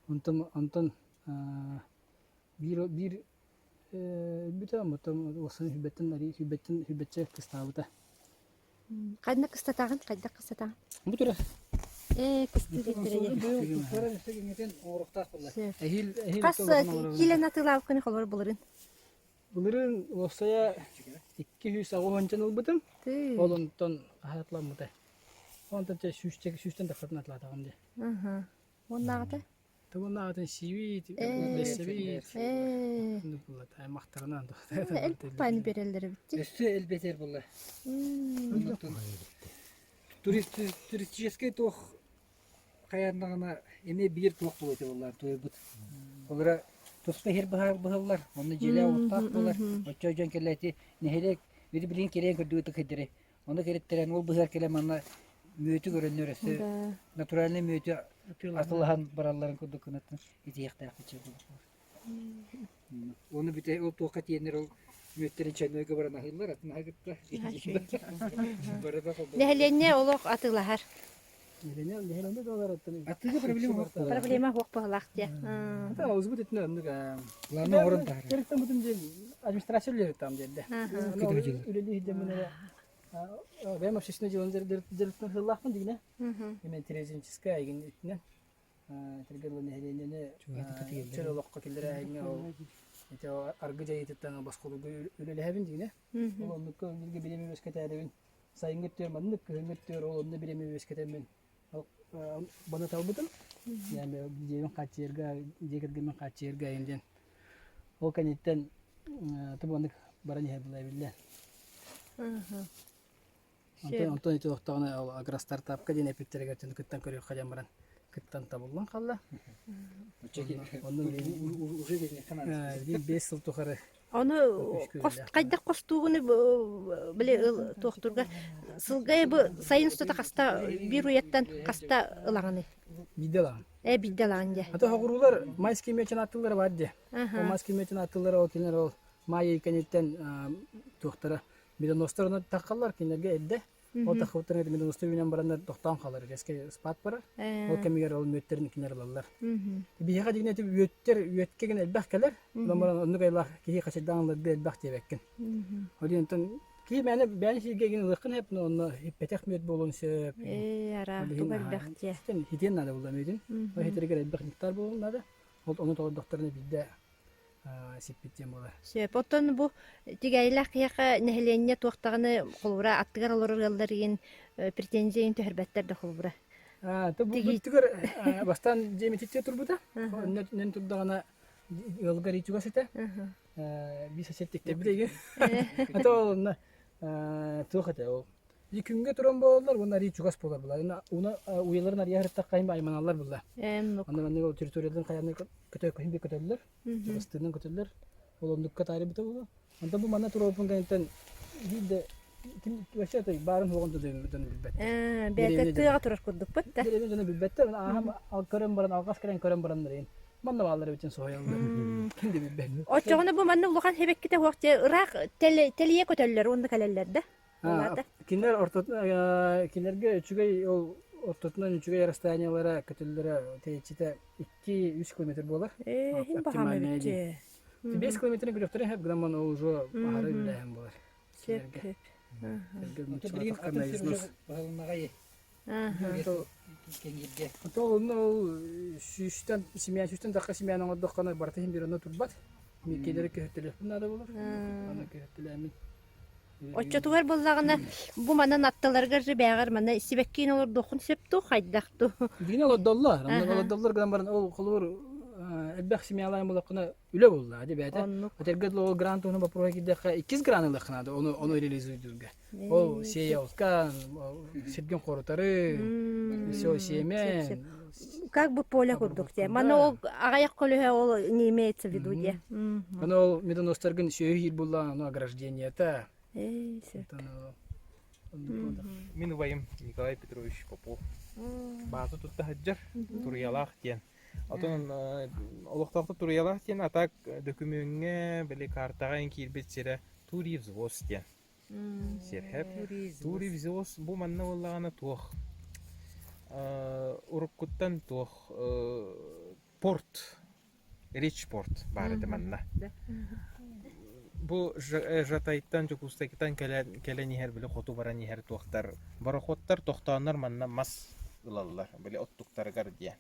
Онтон онтон биир биир өлбүтэ, онтон уопсайынан сүүрбэттэн арыый сүүрбэттэн сүүрбэччэ кыстаабыта. Ханна кыстатаҕын? Хайдах кыстатаҕын? Бу турар. Ээ, кыстыы оҥоруохтаах буолла. Хас киилэни атыылаабыккын холобур былырыын? Былырыын уопсайа 280 ылбытым. Ол онтон аһатламмыта. Онтон сүүстэн тахсатын атылаатаҕым дии. Уоннааҕыта? Тугун сиибит, бэссэбит, аймахтарынан Элбэх биэрэллэр эбит дии. Өссө элбэтэр буолла. Туристическай туох хайааннаҕына эмиэ биир туох буолуо этэ буоллар туойбут. Олора туспа иһэр быһыллар, онно дьиэлээх уоттаах буолар. Оччо дьон кэлээти нэһилиэк били билигин кириэн көрдүгүт кыйдары. Ону кэриттэрэн ол быһыар кэлэн манна мүөтү көрөннөр өссө натуральный мүөтү атылаһан баралларын курдук гынаттан итиэхтээхпит буолар. Оны бүтэ ол туохха тиэннэр ол мүөттэрин чайнойга баран аһыыллар атын аһы кытта Нэһилиэнньэ олох атыылаһар. Атыыга проблема суох буолар. Проблема суох буоллах дии. Ата аузбут итинэ оннук планы оҥорон таһар. Администрация үлэлиир там диэрдэ. Үлэлии сылдьаммын эрэ бэйэм общественное дьыаланы дьарыктан сыллаахпын дигинэ. Именно терезинческая игин итинэн тэргэ нэһилиэнньэни чөл олоххо киллэрээһиҥҥэ ол ити аргы дьайыытыттан босхолугу үлэлэһэбин дигинэ. Ол оннукка бииргэ бириэмэ үөскэтээрэбин. Сайыҥҥы өттүгэр маннык, кыһыҥҥы өттүгэр ол онно бириэмэ үөскэтэммин баны талбытым. Дьиэбин хааччыйарга, дьиэ кэргэммин хааччыйарга айым диэн. Ол кэнниттэн тубаннык баран иһэр була эбиллэ. Онтон онтон ити олохтоҕуна ол агростартапка диэн эпиттэригэр түнү кыттан көрүөххэ диэн баран кыттан табыллан хаалла. Онно 5 сыл тухары Ону хайдах хостуугуну били ыл туохтурга сылга бу сайын устата хаста биир уйаттан хаста ылаҕыный? Биирдэ ылаҕын. Э биирдэ ылаҕын дьэ. Ата хоҕуруулар майский мечен аттылара бар дьэ. Ол майский мечен аттылара ол кинилэр ол маай кэнниттэн туохтара медоностар оны таххаллар кинилэргэ эрдэ Ол таххыбыттарын медоностар үүнэн бараннар тохтоон хаалар резкий спад барар. Ол кэмигэр ол мүөттэрин кинилэр ылаллар. Биһиэхэ дигинэ ити үөттэр үөткэ гин элбэх кэлэр. Онон баран оннук айылаах киһи хачайдаан ыларга элбэх диэбэккин. Ол онтон киһи мээнэ бэйэн сиргэ гин ылыаххын сөп, онно иппэтэх мүөт буолуон сөп. Ээ, араах туга элбэх дьэ. Хитиэн наада буолла мүөтүн. Ол хитэригэр элбэх нектар буолуон наада. Ол ону толордохторуна биирдэ сиппит диэн буолар. Сөп. Оттон бу тигээйилээх киһиэхэ нэһилиэнньэ туох даҕаны холобура аттыгар олорор ыаллар иин претензия иин түһэрбэттэр да холобура. Бу бүттүгэр бастаан дьиэмититтиэ турбута. Оннон турдаҕына ыалгар чугас этэ. Биир сосед тиктэрбит эйгэ. Ата ол онно туох этэ ол И күҥҥэ туран буолаллар уонна арыый чугас буолар була. Уна уйаларын арыйа сырыттахха иһин айманаллар була. Онно маннык ол территорияларын хайаны көтө көһүн би көтөллөр. Чугастыынан көтөллөр. Ол оннукка таарыйбыта буолуо. Онтон бу манна туруорбун кэнниттэн биир да ким вообще то баарын суоҕун да дьону билбэттэр. Ээ, бэйэтэ тыаҕа турар курдукпут да. Дэриэбинэ дьону билбэттэр. Ааһам көрөн баран алҕас кэлэн көрөн бараннар иһин манна бааллар эбитин соһуйаллар. Ким да билбэт. Оччоҕуна бу манна улахан сибэккитэ суох дьэ ыраах тэлийэ көтөллөр уонна кэлэллэр да. Кинилэр ортотунан кинилэргэ үчүгэй ол ортотунан үчүгэй расстояниелара көтөллөрө тэйиччитэ 2-3 километр буолар. Ээ, иһин баһаам эбит дьэ. 5 километрын көрүөхтэрин сөп гынан ол уже аһара үллээһин буолар. Сөп, сөп. Билигин атын сир уже баһылыннаҕай. Кэҥииргэ. Ол онно ол сүүстэн семья сүүстэн тахха семьяны оҥордоххуна барыта иһин биир онно турбат. Миккилэри көһөттөлүөхпүн наада буолар. Аны көһөттөлөөммүн. Оччотугар буоллаҕына бу манан аттыларыгар же бээҕэр манна сибэккиин олордуоххун сөп дуу хайдах дуу? Дигин олордоллор. Онно олордоллор гынан баран ол холобур элбэх семьялаан булаххына үлэ булла ди бэйэтэ. Этэргэ дылы ол грант туһунан боппуруоһа киирдэххэ иккис гран ылыахха наада ону ону реализуйдуурга. Ол сеялка, сиргин хорутары, все семя. Как бы поле курдук те. Маны ол аҕыйах көлөһө ол не имеется в виду де. Аны ол медоностаргын сүөһү иир булла, ону ограждениета. Мин убайым Николай Петрович Попов бааза тутта сылдьар Туруйалаах диэн. Отон олохтоохтук Туруйалаах диэн а так дөкүмүөҥҥэ били картаҕа эн киирбит сирэ Туривзвоз диэн. Сирхэп. Туривзвоз бу манна буоллаҕына туох уруккуттан туох порт Рич порт баар этэ манна. Бу Жатайтан, Дьокуускайтан кэлэн, кэлэн иһэр, били хоту баран иһэр туохтар, борохуоттар тохтооннор манна мас ылаллар, били оттуктарыгар диэн.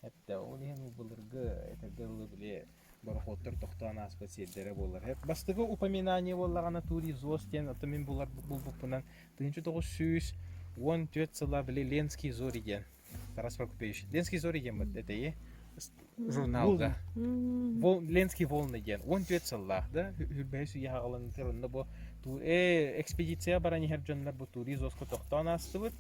Эттэ, ол иһин былыргы этэргэ дылы били борохуоттар тохтоон ааспыт сирдэрэ буолар. Бастакы упоминание буоллаҕына Тури-Зос диэн, оттон мин булар булбуппунан 1914 сыла били Ленский зори диэн Тарас Прокопьевич Ленский зори диэн бат этэйи журналга Ленский волны диэн 14 сыллаах да үрбэһи сүйэ хаҕаланытыр онно бу экспедиция баран иһэр дьоннор бу туризоско тохтоон аастыбыт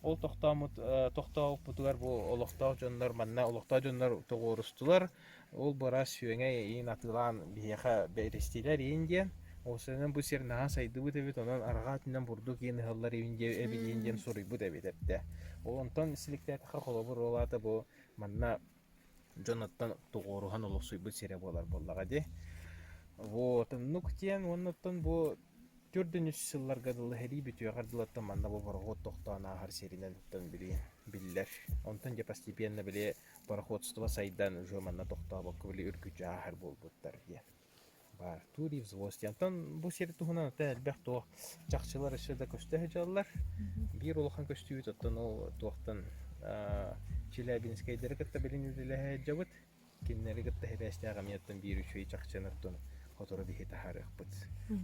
ол тохтоомут тохтообуппутугар бу олохтоох дьоннор манна олохтоох дьоннор тоҕуорустулар Ол быраас сүөҥэ иин атыылаан биһиэхэ бэристилэр иин диэн. Ол бу сир наһаа сайдыбыт эбит, онон арҕаа өттүнэн бурдук иин ыһаллар иин диэн эбит иин диэн суруйбут эбит эрдэ. Ол онтон силиктээтэххэ холобур ол аата бу манна дьон оттон тоҕуоруһан олохсуйбут сирэ буолар буоллаҕа дии. Вот оннук диэн уонна оттон бу төрдүн үс сылларга дылы сэрии бүтүөҕэр дылы манна бу борохуот тохтоон ааһар сиринэн оттон били биллэр. Онтон дьэ постепенно били пароходство сайдан уже манна тохтообокко били үргүччү ааһар буолбуттар диэн. Баар Турий взвоз диэн. Оттон бу сир туһунан ата элбэх туох чахчылар өссө да көстө сылдьаллар. Биир улахан көстүүбүт оттон ол туохтан Челябинскайдары кытта билин үлэлэһэ сылдьабыт. Кинилэри кытта сибээстээх эмиэ оттон биир үчүгэй чахчыны оттон сотору биһи таһаарыахпыт.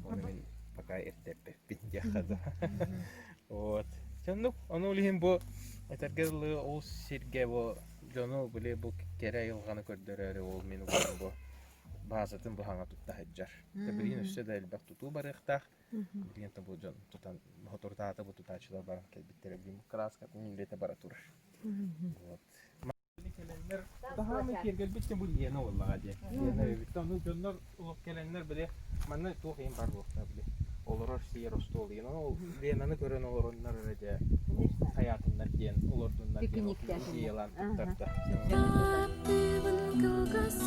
Ону мин пока эрдэппэппин диэххэ да. Вот. Соннук, ону ол иһин бу этэргэ дылы ол сиргэ бу дьону били бу кэрэ айылҕаны көрдөрөөрү ол мин убайым бу баазатын бу хаҥа тутта сылдьар. Билигин өссө да элбэх тутуу барыахтаах. Билигин бу дьон тутан соторутааҕыта бу тутааччылар баран кэлбиттэрэ билигин краскатын үлэтэ бара турар. Вот. Кэлэннэр таһаамай киэргэлбит бу Лена буоллаҕа дии. Лена эбит. Ону дьоннор олох кэлэннэр били манна туох иһин бар буолуохтаах били олорор сиэр остуол диэн ол Ленаны көрөн олороннор эрэ дьэ хайаатыннар диэн олордуннар диэн идеялаан туттарда. Таптыыбын кылгас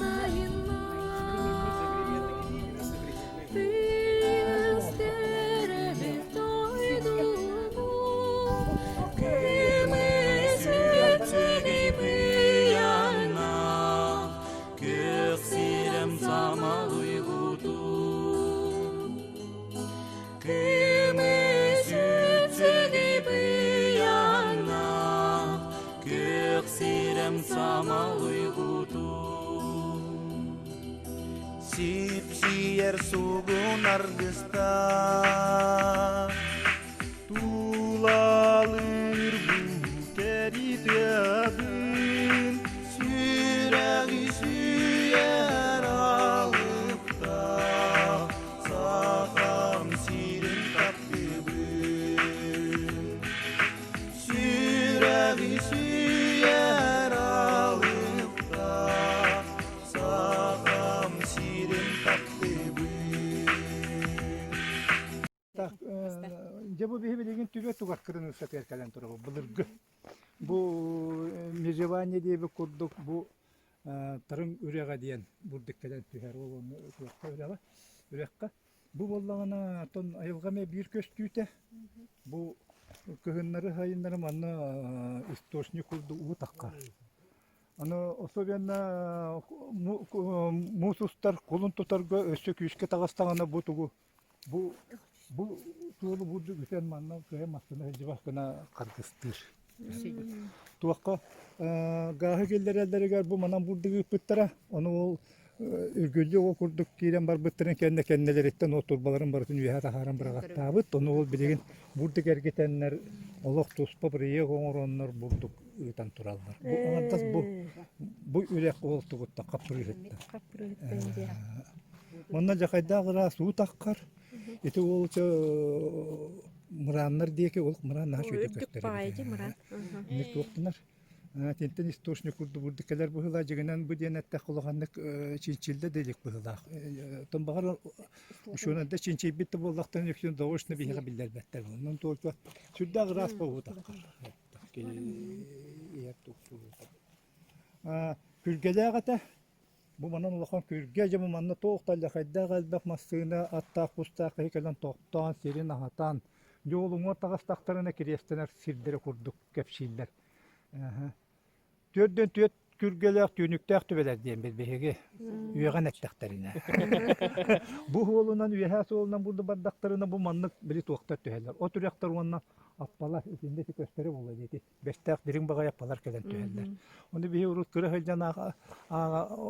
Сипсийэр сугун аргыста Тулалыыр бу кэритиэбин Сүрэҕи сүүйэр алыптаах Сахам сирин таптыыбын Сүрэҕи сүүйэр алыптаах Сахам сирин таптыыбын Так, дьэ бу биһи билигин түбэ тугар кырыныссатыгар кэлэн турабыт былыргы. Бу межевание диэбит курдук бу Тарыҥ үрэҕэ диэн бурдук кэлэн түһэр ол онно туохха үрэҕэ үрэххэ. Бу буоллаҕына оттон айылҕа эмиэ биир көстүүтэ. Бу кыһыннары сайыннары манна источник курдук уу таххар. Аны особенно муус устар кулун тутарга өссө күүскэ таҕыстаҕына бу тугу бу бу суолу бурдук үтэн манна кыайан массыына сылдьыбат гына харгыстыыр. Туохха гааһы киллэрэллэригэр бу манан бурдук ыыппыттара ону ол үргүлдьү ол курдук киирэн барбыттарын кэннэ кэннилэриттэн ол турбаларын барытын үөһэ таһааран быраҕаттаабыт. Ону ол билигин бурдук эргитэннэр олох туспа бырайыак оҥороннор бурдук ыытан тураллар. Бу аҥардас бу бу үрэх уол тугутта хаппырыыһытта. Манна дьахайдаах ыраас уу таххар. Ити уол мырааннар диэки ол мыраан наһаа үчүгэй көстөр. мыраан. Инник туохтанар. Тинтэн источник курдук бурдук кэлэр быһыылаах дьигинэн бу диэн эттэххэ улаханнык чинчиллэ да илик быһыылаах. Оттон баҕар учуонайдар чинчийбит да буоллахтарына үксүн заочно биһиэхэ биллэрбэттэр. Онон только сүрдээх ыраас буолбутаххар. Күргэлээх этэ. Бу манан улахан күргэ, дьэ бу манна туох да алдьархайдаах элбэх массыына, аттаах кустаах киһи кэлэн тохтоон, сирин аһатан, дьэ ол уҥуор таҕыстахтарына кириэстэнэр сирдэрэ курдук кэпсииллэр. Түөрдүөн түөрт күргэлээх түүнүктээх түбэлэр диэн биһиги үөҕэн эттэхтэринэ. Бу суолунан үөһээ суолунан бурду бардахтарына бу маннык били туохтар түһэллэр. От үрэхтэр уонна аппалар итиннэ ити көстөрө буолуо диэти бэстээх дириҥ баҕайы аппалар кэлэн түһэллэр. Ону биһи урут кыра сылдьан ааҕа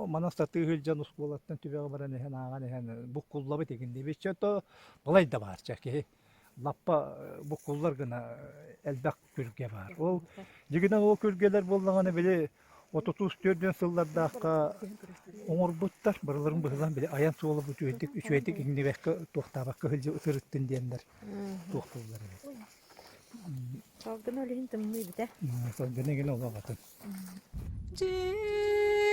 манан сатыы сылдьан оскуолаттан түбэҕэ баран иһэн ааҕан иһэн буккуллабыт игин диэбит. Чэ то балай да баар чэ киһи лаппа буккуллар гына элбэх күргэ баар. Ол дьигинэн ол күргэлэр буоллаҕына били отутус төрдүөн сыллардаахха оҥорбуттар барыларын быһылаан били айан суола үчүгэйдик үчүгэйдик иҥнибэккэ туохтаабакка сылдьа сырыттын диэннэр туохтууллар эбит. Салгын ол иһин тымныы бүтэ. Салгын игин олох атын. Дьиэ.